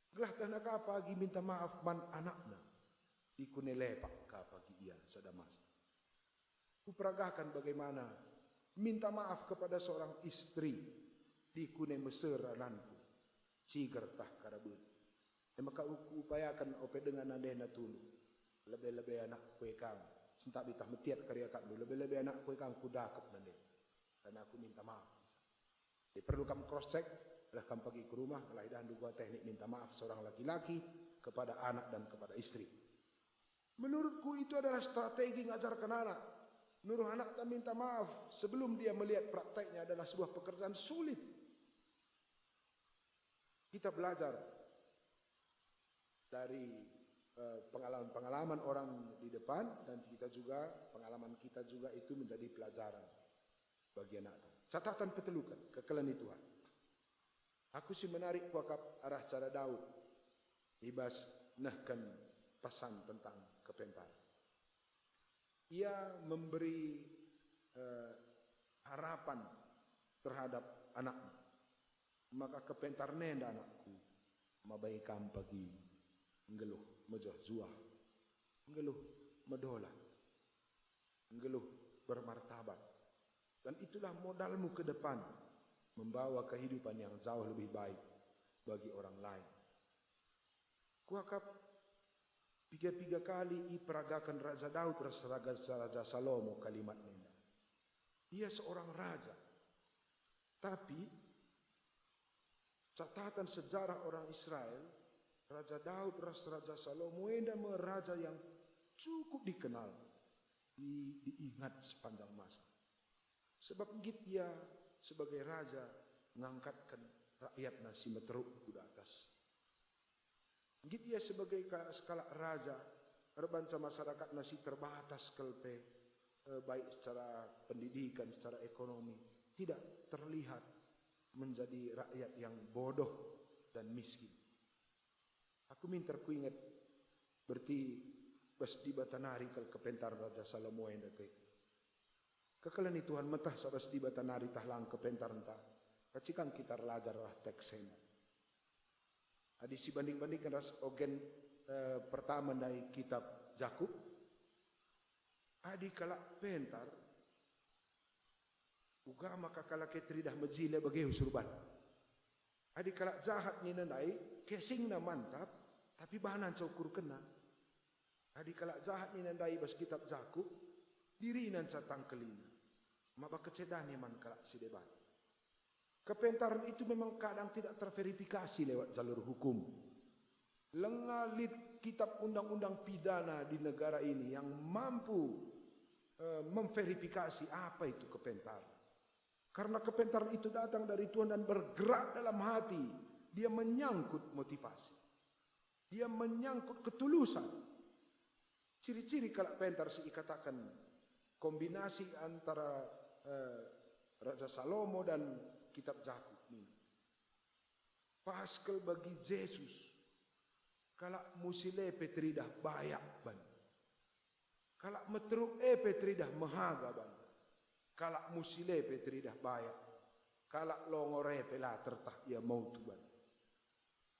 Gelah tehna ka pagi minta maaf man anakna, dikune lepak ka pagi ia sada masa. Kuperagaken bagaimana minta maaf kepada seorang istri, dikune meser rananku, ciger tah karaben. E maka kuupayaken ope denga nandehna tunduh. Lebe-lebe anakku e kang, sentabi tah metiat kari akapndu, lebe-lebe anakku e kang kudakep nande. Karena aku minta maaf. Jadi perlu kam cross check, gelah kam pagi ke rumah, gelah idahndu uga teknik minta maaf seorang laki-laki kepada anak dan kepada istri. Menurutku itu adalah strategi ngajarken anak. Nuruh anakta minta maaf sebelum dia melihat prakteknya adalah sebuah pekerjaan sulit. Kita belajar dari, eh, pengalaman-pengalaman orang di depan, dan kita juga, pengalaman kita juga itu menjadi pelajaran bagi anak. Catatan peteluken, kekelen ni Tuhan. Aku si menarik kuakap arah cara Daud i bas nehken pesan tentang kepentar. Ia memberi, eh, harapan terhadap anakna, maka kepentar nenda anakku, mabai kam pagi nggeluh mejuah-juah, nggeluh medolat, nggeluh bermartabat. Dan itulah modalmu ke depan, membawa kehidupan yang jauh lebih baik bagi orang lain. Kuakap piga-piga kali iperagaken Raja Daud ras Raja, Raja Salomo kalimat enda. Ia seorang raja. Tapi catatan sejarah orang Israel, Raja Daud ras Raja Salomo enda me raja yang cukup dikenal, di, diingat sepanjang masa. Sebab nggit ia sebagai raja ngangkatken rakyatna si meteruk ku datas. Nggit ia sebagai ka-, sekalak raja, erbanca masyarakatna si terbatas kal pe, eh, baik secara pendidikan, secara ekonomi, tidak terlihat menjadi rakyat yang bodoh dan miskin. Aku minter kuinget berti bas Dibata nari kal kepentaren Raja Salomo enda te. Kekelengi Tuhan, meteh sa bas Dibata nari tah lang kepentarenta. Kacikang kita erlajar arah teks enda. Adi sibanding-bandingken ras ogen, eh, pertama ndai kitab Jakup, adi kalak pentar, uga maka kalak e teridah mejile bage usurban. Adi kalak jahat nina ndai, casingna mantap, tapi bana nca ukurkenna. Adi kalak jahat nina ndai bas kitab Jakup, dirina nca tangkelina, maba kecedane man kalak si deban. Kepentaren itu memang kadang tidak terverifikasi lewat jalur hukum. Lenga lit kitab undang-undang pidana di negara ini yang mampu, eh, memverifikasi apa itu kepentaren. Karena kepentaren itu datang dari Tuhan dan bergerak dalam hati, dia menyangkut motivasi. Dia menyangkut ketulusan. Ciri-ciri kalak pentar si ikataken kombinasi antara, eh, Raja Salomo dan kitab Jakup nina. Pas kal bagi Jesus, kalak musil e pe teridah bayak bana. Kalak meteruk e pe teridah mehaga bana. Kalak musil e pe teridah bayak. Kalak longor e pe la tertah ia mautu bana.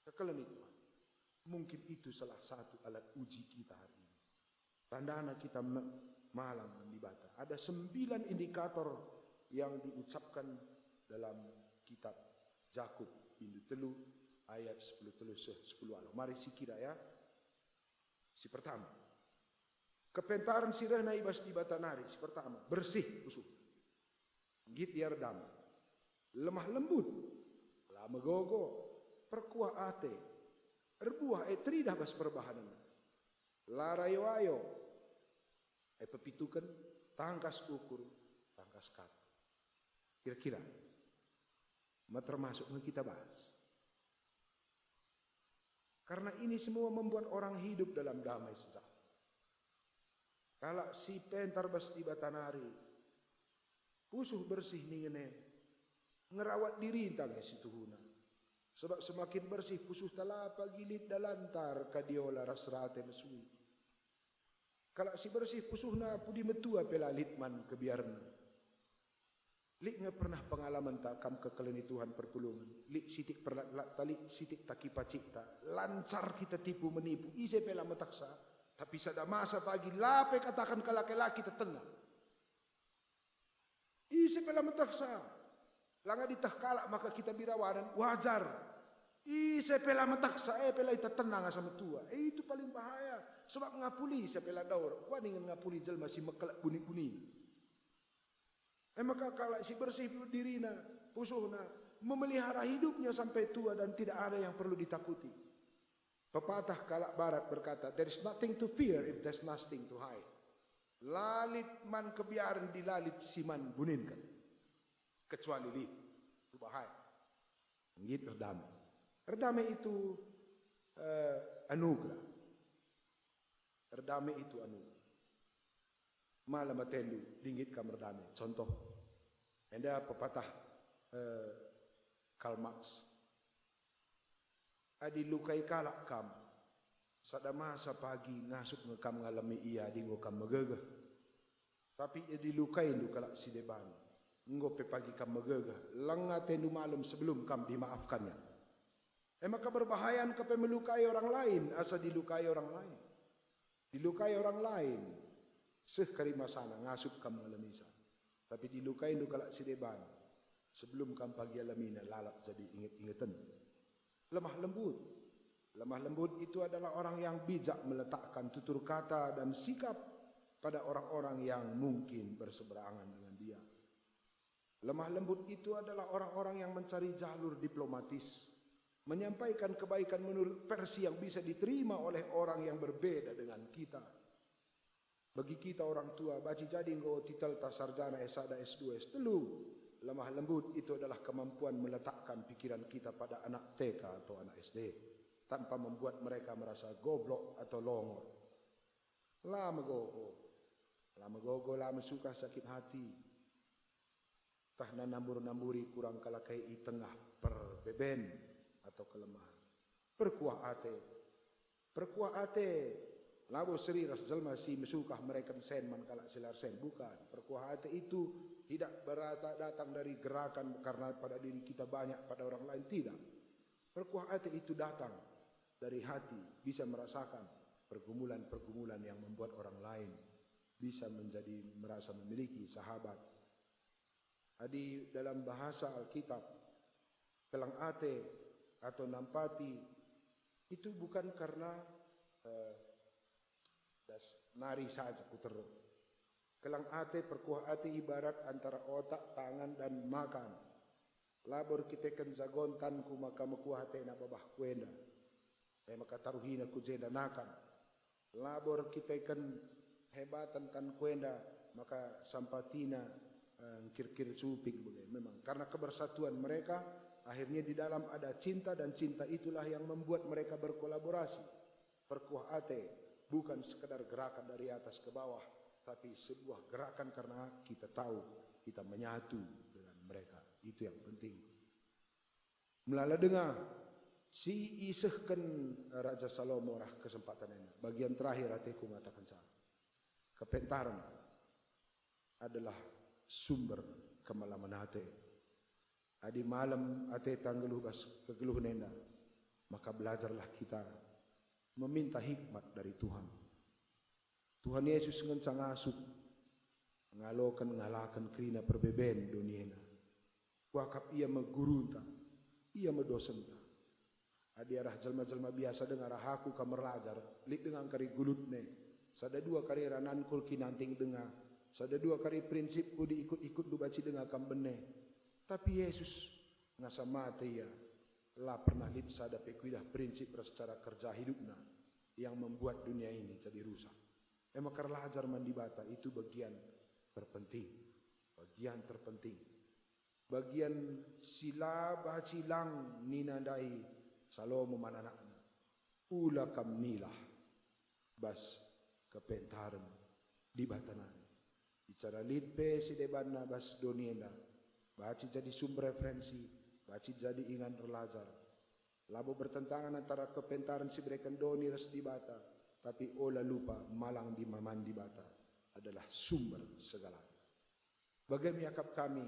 Kekelengi Tuhan. Mungkin itu salah satu alat uji kita hari ini. Tandana kita me-, malang man Dibata. Ada sembilan indikator yang diucapkan dalam kitab Jakup, bindu telu ayat sepuluh telu seh sepuluh waluh. Mari sikira ya. Si pertama, kepentaren si rehna i bas Dibata nari, si pertama, bersih pusuh. Nggit ia erdame. Lemah lembut, la megogo, perkuah ate, erbuah e teridah bas perbahanen. La rayo-ayo, e pepituken, tangkas ukur, tangkas kata. Kira-kira, ma termasuk nge kita bas? Karena ini semua membuat orang hidup dalam damai sejahtera. Kalak si pentar bas Dibata nari, pusuh bersih ningen e, ngerawat dirinta nge si tuhuna. Sebab semakin bersih pusuhta la pagi lit dalanta erkadiola ras rate mesui. Kalak si bersih pusuhna pudi metua pe la lit man kebiarenna. Lit nge pernah pengalamenta kam kekelengi Tuhan perpulungen? Lit sitik perlatlatta, lit sitik takipacikta. Lancar kita tipu menipu, ise pe la metehsa. Tapi sada masa pagi la pe kataken kalak e la kita tenang. Ise pe la metehsa. Langa diteh kalak maka kita birawanan, wajar. Ise pe la metehsa, e pe la ita tenang asa metua. E, itu paling bahaya. Sebab ngapuli ise pe la daur. Kuga ningen ngapuli jelma si mekelek buni-buni. E maka kalak si bersih dirina, pusuhna, memelihara hidupnya sampai tua dan tidak ada yang perlu ditakuti. Pepatah kalak Barat berkata, "There is nothing to fear if there's nothing to hide." La lit man kebiaren adi la lit si man buninken. Kecuali lit. Tubahan. Nggit erdame. Erdame itu, eh, anugerah. Erdame itu anugerah. Malem atendu, adi nggit kam erdame. Contoh, enda pepatah, eh, Karl Marx. Adi lukai kalak kam, sada masa pagi ngasup nge kam ngalemi ia adi enggo kam megegeh. Tapi adi lukaindu kalak si deban, enggo pe pagi kam megegeh, langa atendu malem sebelum kam dimaafkannya. E maka berbahayan kepe melukai orang lain asa dilukai orang lain. Dilukai orang lain, seh kari masana ngasup kam ngalemisa. Tapi dilukaindu kalak si deban, sebelum kam pagi alamina lalap jadi inget-ingeten. Lemah lembut. Lemah lembut itu adalah orang yang bijak meletakkan tutur kata dan sikap pada orang-orang yang mungkin berseberangan dengan dia. Lemah lembut itu adalah orang-orang yang mencari jalur diplomatis, menyampaikan kebaikan menurut versi yang bisa diterima oleh orang yang berbeda dengan kita. Bagi kita orang tua, banci jadi enggo titelta sarjana S sada, S dua, S telu. Lemah lembut itu adalah kemampuan meletakkan pikiran kita pada anak T K atau anak S D, tanpa membuat mereka merasa goblok atau longor. La megogo, la megogo, la mesukah sakit hati. Tah nanambur-namburi kurang kalakai i tengah perbeben atau kelemahen. Perkuah ate. Perkuah ate labo seri ras jelma si mesukah mereken sen man kalak si la ersen. Bukan. Perkuah ate itu tidak berata datang dari gerakan karena pada diri kita banyak, pada orang lain tidak. Perkuah ate itu datang dari hati, bisa merasakan pergumulan-pergumulan yang membuat orang lain bisa menjadi merasa memiliki sahabat. Adi dalam bahasa Alkitab, kelang ate atau nampati itu bukan karena, eh, das nari saja kuteru. Kelang ate, perkuah ate ibarat antara otak, tangan, dan makan. Labo erkiteken jagon tanku maka mekuah atena babahku enda. E maka taruhina ku jenda nakan. Labo erkiteken hebaten tanku enda, maka sampatina, eh, ngkirkir cuping bage. Memang karena kebersatuan mereka, akhirnya di dalam ada cinta, dan cinta itulah yang membuat mereka berkolaborasi. Perkuah ate bukan sekedar gerakan dari atas ke bawah, tapi sebuah gerakan karena kita tahu kita menyatu dengan mereka. Itu yang penting. Melala denga si isehken Raja Salomo arah kesempatan enda. Bagian terakhir ateku ngatakenca, kepentaren adalah sumber kemalamen ate. Adi malem ateta nggeluh bas kegeluhen enda, maka belajarlah kita meminta hikmat dari Tuhan. Tuhan Yesus ngenca ngasup, ngaloken, ngalaken kerina perbeben doni ena. Kuakap ia me gurunta, ia me dosenta. Adi arah jelma-jelma biasa denga arah aku kam erlajar, lit denga kari gulutne. Sada dua kari rananku erkinanting denga, sada dua kari prinsipku diikut-ikutndu banci denga kam bene. Tapi Yesus ngasa mate ia, la pernah lit sada pe kuidah prinsip ras cara kerja hidupna yang membuat dunia ini jadi rusak. E maka erlajar man Dibata itu bagian terpenting. Bagian terpenting. Bagian si la banci lang nina ndai Salomo man anakna, "Ula kam milah bas kepentaren Dibata nari." Bicara lit pe si debanna bas doni enda, banci jadi sumber referensi, banci jadi ingan erlajar. Labo bertentangan antara kepentaren si bereken doni ras Dibata, tapi ola lupa malang dimaman Dibata adalah sumber segalanya. Bage me iakap kami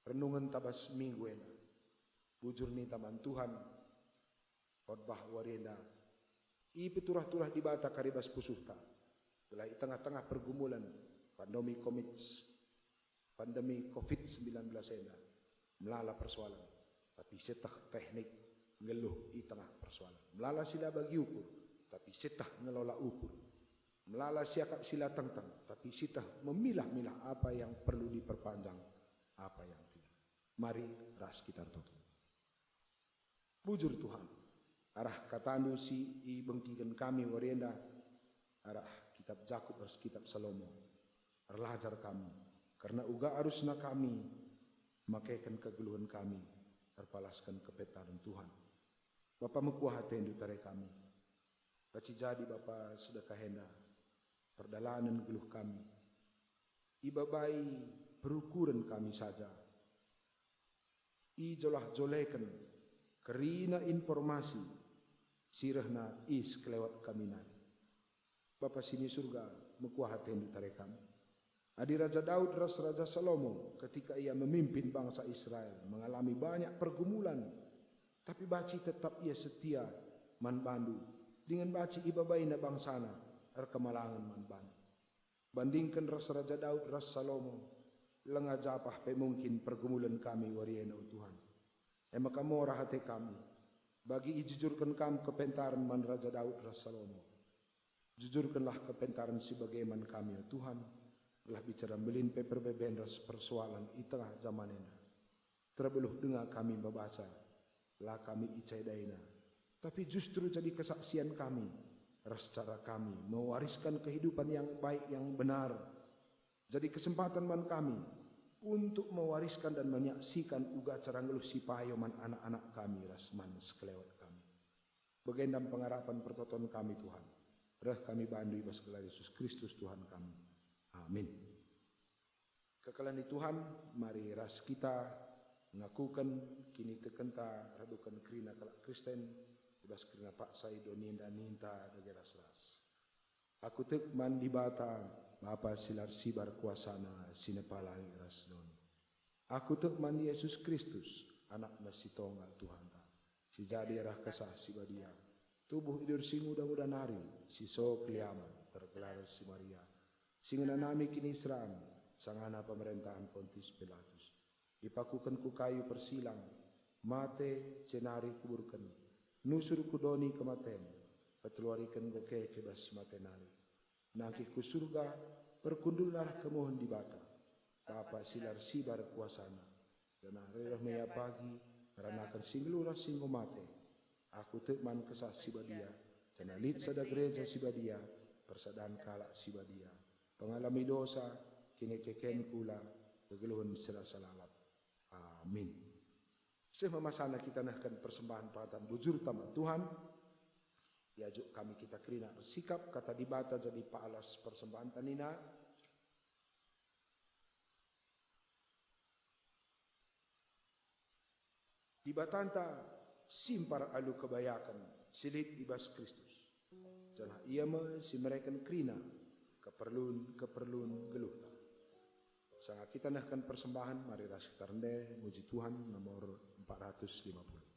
renungenta bas minggu enda. Bujur ninta man Tuhan, khotbah wari enda ipeturah-turah Dibata kari bas pusuhta, gelah i tengah-tengah pergumulan pandemi komit, pandemi covid sembilan belas enda, melala persoalan, tapi sieteh teknik nggeluh i tengah persoalan. Melala si la bagi ukur, tapi sieteh ngelola ukur. Melala siakap si la tengteng, tapi sieteh memilah-milah apa yang perlu diperpanjang, apa yang tidak. Mari ras kita ertoto. Bujur Tuhan, arah kataNdu si ibengkiken kami wari enda, arah kitab Jakup ras kitab Salomo, erlajar kami, kerna uga arusna kami makeken kegeluhen kami erpalasken kepentaren Tuhan. Bapa, mekuah ateNdu tare kami. Banci jadi Bapa, sedekah enda perdalanen geluh kami. Ibabai perukuren kami saja. Ijolah-joleken Kerina informasi si rehna i sekelewet kami nari. Bapa si ni Surga, mekuah atendu tare kami. Adi Raja Daud ras Raja Salomo, ketika ia memimpin bangsa Israel, mengalami banyak pergumulan, tapi banci tetap ia setia man bandu, dingen banci ibabaina bangsana erkemalangen man bandu. Bandingken ras Raja Daud ras Salomo, langa japah pe mungkin pergumulen kami wari enda, o Tuhan. E maka morah ate kami, bagi ijujurken Kam kepentaren man Raja Daud ras Salomo. Jujurkenlah kepentaren si bage man kami, o Tuhan, gelah bicara mbelin pe perbeben ras persoalan i tengah jaman enda. Terbeluh denga kami mebaca, la kami icaidaiNa, tapi justru jadi kesaksian kami ras cara kami mewariskan kehidupan yang baik, yang benar, jadi kesempatan man kami untuk mewariskan dan menyaksikan uga cara nggeluh si payo man anak-anak kami ras man sekelewet kami. Bagenda pengarapen pertoton kami, Tuhan. Reh kami bandu i bas gelar Yesus Kristus, Tuhan kami. Amin. Kekalen ni Tuhan, mari ras kita ngakuken kinitekenta raduken kerina kalak Kristen i bas kerina paksa i doni enda ninta dage ras-ras. Aku tek man Dibata, Bapa si la ersibar kuasaNa, si nepa langit ras doni. Aku tek man Yesus Kristus, AnakNa si tonggal, Tuhanta, si jadi arah Kesah Si Badia, tubuh i duri si nguda-nguda nari, si so keliamen, tergelar si Maria, si ngenanami kiniseran, sangana pemerentahen Pontius Pilatus. Ipakuken ku kayu persilang, mate, jenari kuburken, nusur ku doni kematen, peteluariken enggo keke bas si mate nari. Nangkih ku Surga, perkundulna arah kemuhen Dibata, Bapa si la ersibar kuasaNa, janah reh me Ia pagi ngeranaken si nggeluh ras si enggo mate. Aku tek man Kesah Si Badia, janah lit sada Gereja Si Badia, persadan kalak si badia, pengalemi dosa, kinekeken kula, kegeluhen si rasa lalap. Amin. Seh me masana kita nehken persembahen pengataken bujurta man Tuhan. Iajuk kami kita kerina ersikap, Kata Dibata jadi palas persembahenta nina, Dibatanta simpar alu kebayaken si lit i bas Kristus, janah Ia me si mereken kerina keperlun-keperlun geluhta. Sanga kita nehken persembahen, mari ras kita rende muji Tuhan, nomor empat ratus lima puluh.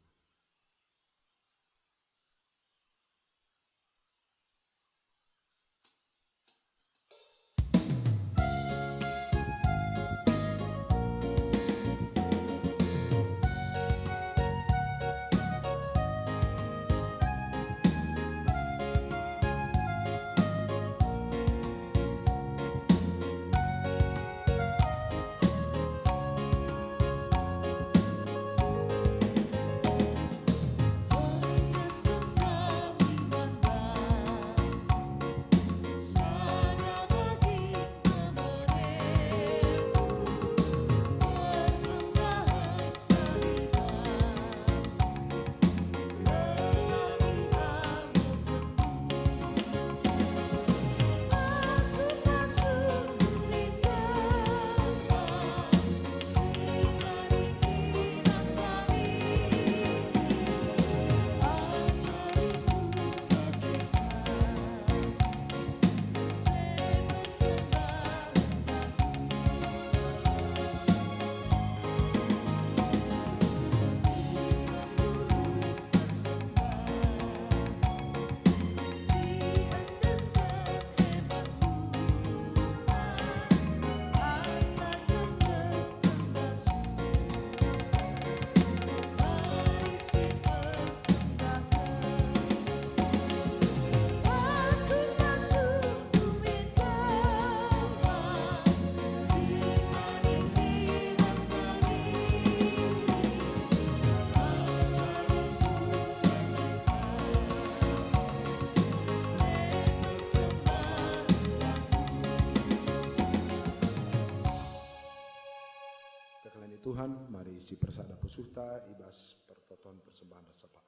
Kekalani Tuhan, mari sipersada pusuhta i bas pertoton persembahen ras sapa.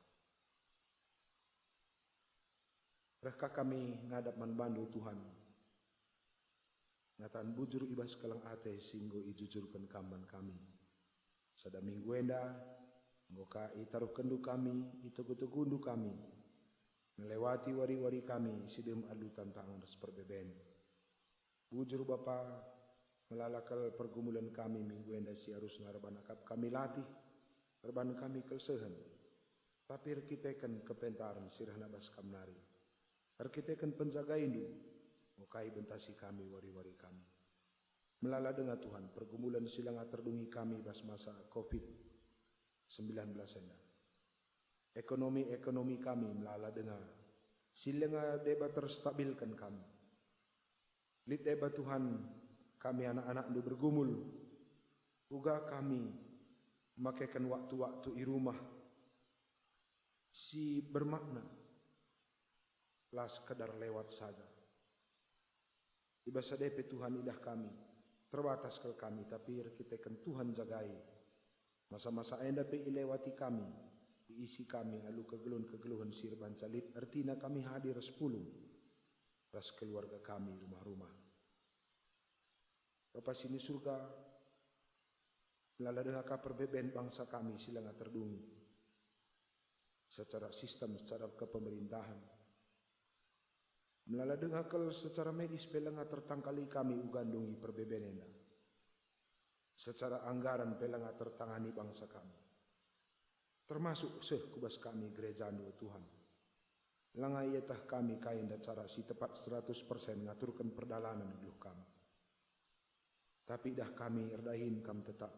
Reh ka kami ngadap man baNdu, Tuhan, ngataken bujur i bas keleng ate si enggo ijujurken Kam man kami. Sada minggu enda, Enggo ka itaruhkenndu kami, itegu-tegundu kami, ngelewati wari-wari kami si dem alu tantangen ras perbeben. Bujur Bapa, melala kal pergumulen kami minggu enda si arusna erban akap kami latih, erban kami kelsehen, tapi erkiteken kepentaren si rehna bas Kam nari, erkiteken penjagaindu, enggo ka ibentasi kami wari-wari kami. Melala denga Tuhan pergumulen si langa terdungi kami bas masa covid sembilan belas enda. Ekonomi-ekonomi kami melala denga si langa deba terstabilken kami. Lit deba Tuhan, kami anak-anakNdu bergumul, uga kami makeken waktu-waktu i rumah si bermakna, la sekedar lewat saja. I bas sada pe Tuhan idah kami, terbatas kal kami, tapi erkiteken Tuhan jagai. Masa-masa enda pe ilewati kami, iisi kami alu kegeluhen-kegeluhen si erbanca lit, ertina kami hadir ras pulung ras keluarga kami rumah-rumah. Bapa si ni Surga, melala denga ka perbeben bangsa kami si langa terdungi secara sistem, secara kepemerintahan. Melala denga kal secara medis pe langa tertangkali kami uga ndungi perbeben enda. Secara anggaran pe langa tertangani bangsa kami. Termasuk seh ku bas kami gerejaNdu, o Tuhan. Langa ieteh kami kai enda cara si tepat seratus persen ngaturken perdalanen geluh kami. Tapi idah kami erdahin Kam tetap.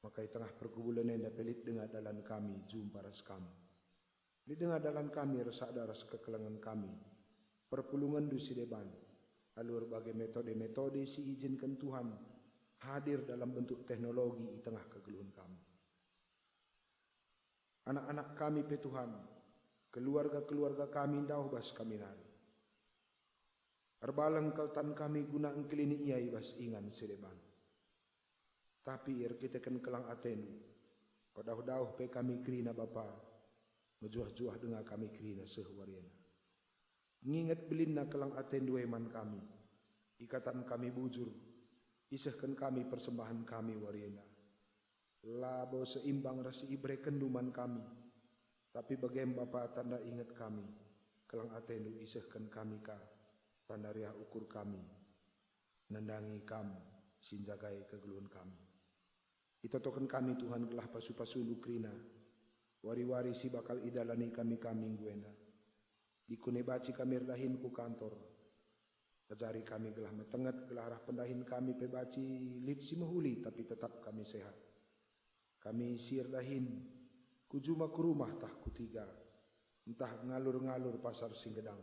Maka i tengah pergumulen enda pe lit denga dalan kami jumpa ras Kam. Lit denga dalan kami ersada ras kekelengen kami, perpulungenNdu si deban, alu erbage metode-metode si iijinken Tuhan hadir dalam bentuk teknologi i tengah kegeluhen kami. Anak-anak kami pe Tuhan, keluarga-keluarga kami ndauh bas kami nari. Erbaleng kal tan kami guna engkelini ia i bas ingan si deban. Tapi erkiteken kelang ateNdu, pedauh-dauh pe kami kerina Bapa, mejuah-juah denga kami kerina seh wari enda. Nginget belinna kelang ateNdu e man kami, ikataken kami bujur, isehken kami persembahen kami wari enda. Labo seimbang ras si iberekenNdu man kami, tapi bagem Bapa tanda inget kami, kelang ateNdu isehken kami ka, tanda riah ukur kami nandangi Kam si njagai kegeluhen kami. Itotoken kami, Tuhan, gelah pasu-pasuNdu kerina wari-wari si bakal idalani kami ka minggu enda. Dikune banci kami erdahin ku kantor. Ajari kami gelah metenget, gelah arah pendahin kami pe banci lit si mehuli, tapi tetap kami sehat. Kami si erdahin ku juma ku rumah tah ku tiga, ntah ngalur-ngalur pasar si nggedang.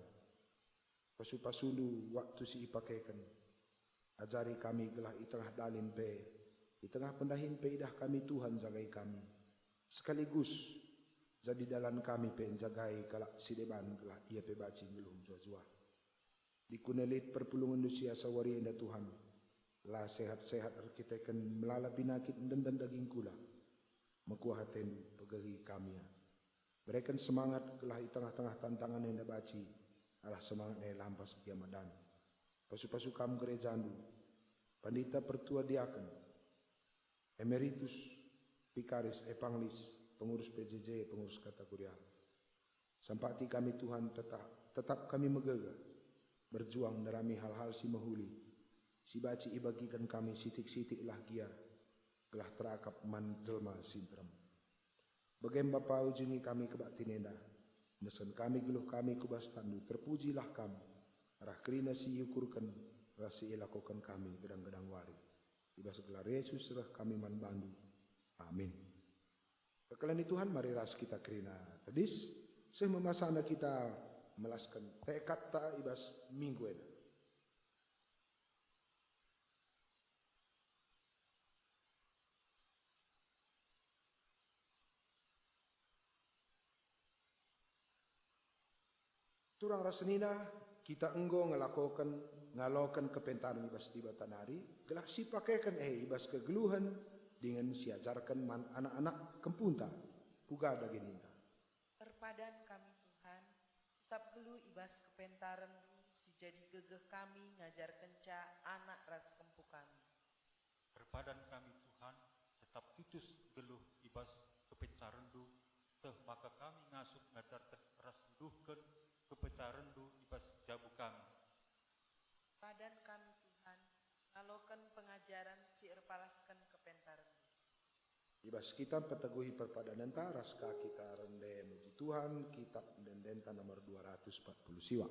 Pasu-pasuNdu waktu si ipakeken. Ajari kami gelah i tengah dalan pe, i tengah pendahin pe idah kami Tuhan njagai kami. Sekaligus jadi dalan kami pe njagai kalak si deban gelah ia pe banci nggeluh njuah-juah. Dikune lit perpulungenNdu si asa wari enda Tuhan, la sehat-sehat erkiteken melala pinakit ndenden daging kula. Mekuah ateNdu, pegehi kami ia. Bereken semangat gelah i tengah-tengah tantangan enda banci arah semangat e lampas gia madan. Pasu-pasu Kam gerejaNdu, pandita, pertua, diaken, emeritus, vikaris, evangelis, pengurus P J J, pengurus Kata Kuria. Sampati kami, Tuhan, tetap, tetap kami megegeh, berjuang nderami hal-hal si mehuli, si banci ibagiken kami sitik-sitik lah gia, gelah terakap man jelma si nterem. Bagem Bapa, ujungi kami kebaktin enda. Nesen kami geluh kami ku bas tanNdu, terpujilah Kam, arah kerina si iukurken ras si ilakoken kami gedang-gedang wari. I bas gelar Yesus reh kami man baNdu. Amin. Kekalen ni Tuhan, mari ras kita kerina tedis, seh me masana kita melasken tekadta i bas minggu enda. Turang ras senina, kita enggo ngelakoken, ngaloken kepentaren i bas Dibata nari, gelah sipakeken e i bas kegeluhen dingen siajarken man anak-anak kempunta, kuga dage ninta. Erpadan kami, Tuhan, tetap nggeluh i bas kepentaren-Mu si jadi gegeh kami ngajarkenca anak ras kempu kami. Erpadan kami, Tuhan, tetap tutus nggeluh i bas kepentarenndu, seh maka kami ngasup ngajarken ras nuduhken kepentarenndu i bas jabu kami. Padan kami, Tuhan, ngaloken pengajaren si erpalasken kepentarenNdu. I bas kitab Peteguhi Perpadanenta ras ka kita rende muji Tuhan, kitab ende-endenta nomor dua ratus empat puluh siwa.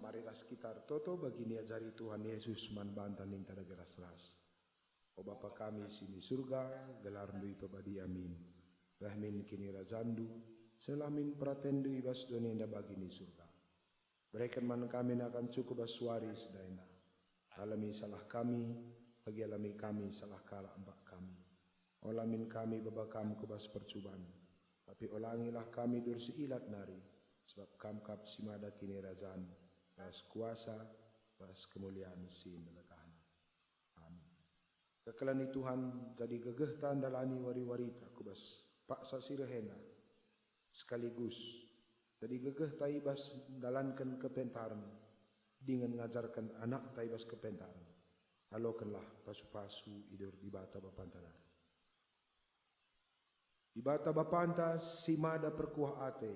Mari ras kita ertoto bagi niajari Tuhan Yesus man banta ninta dage ras-ras. O Bapa kami si ni Surga, gelarNdu ipebadia min. Reh min kinirajanNdu, seh lah min peratenNdu i bas doni enda bagi ni Surga. Bereken man kami nakan cukup bas wari sedai enda. Alemi salah kami, bagi alemi kami salah kalak empak kami. Ola min kami baba Kam ku bas percuban, tapi olangilah kami dur si ilat nari, sebab Kam kap si mada kinirajan, ras kuasa, ras kemulian si ndelekahna. Amin. Kekelen i Tuhan, jadi gegehta ndalani wari-warita ku bas paksa si reh enda, sekaligus jadi gegehta i bas ndalanken kepentaren dingen ngajarken anakta i bas kepentaren. Alokenlah pasu-pasu i dur Dibata Bapanta nari. Dibata Bapanta si mada perkuah ate,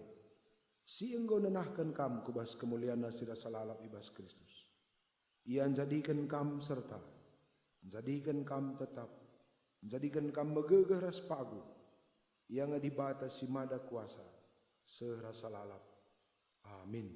si enggo nenahken kam ku bas kemulianNa si rasa lalap i bas Kristus. Ia njadiken kam serta njadiken kam tetap, njadiken kam megegeh ras paguh. Ia nge Dibata si mada kuasa, seh rasa lalap. Amin.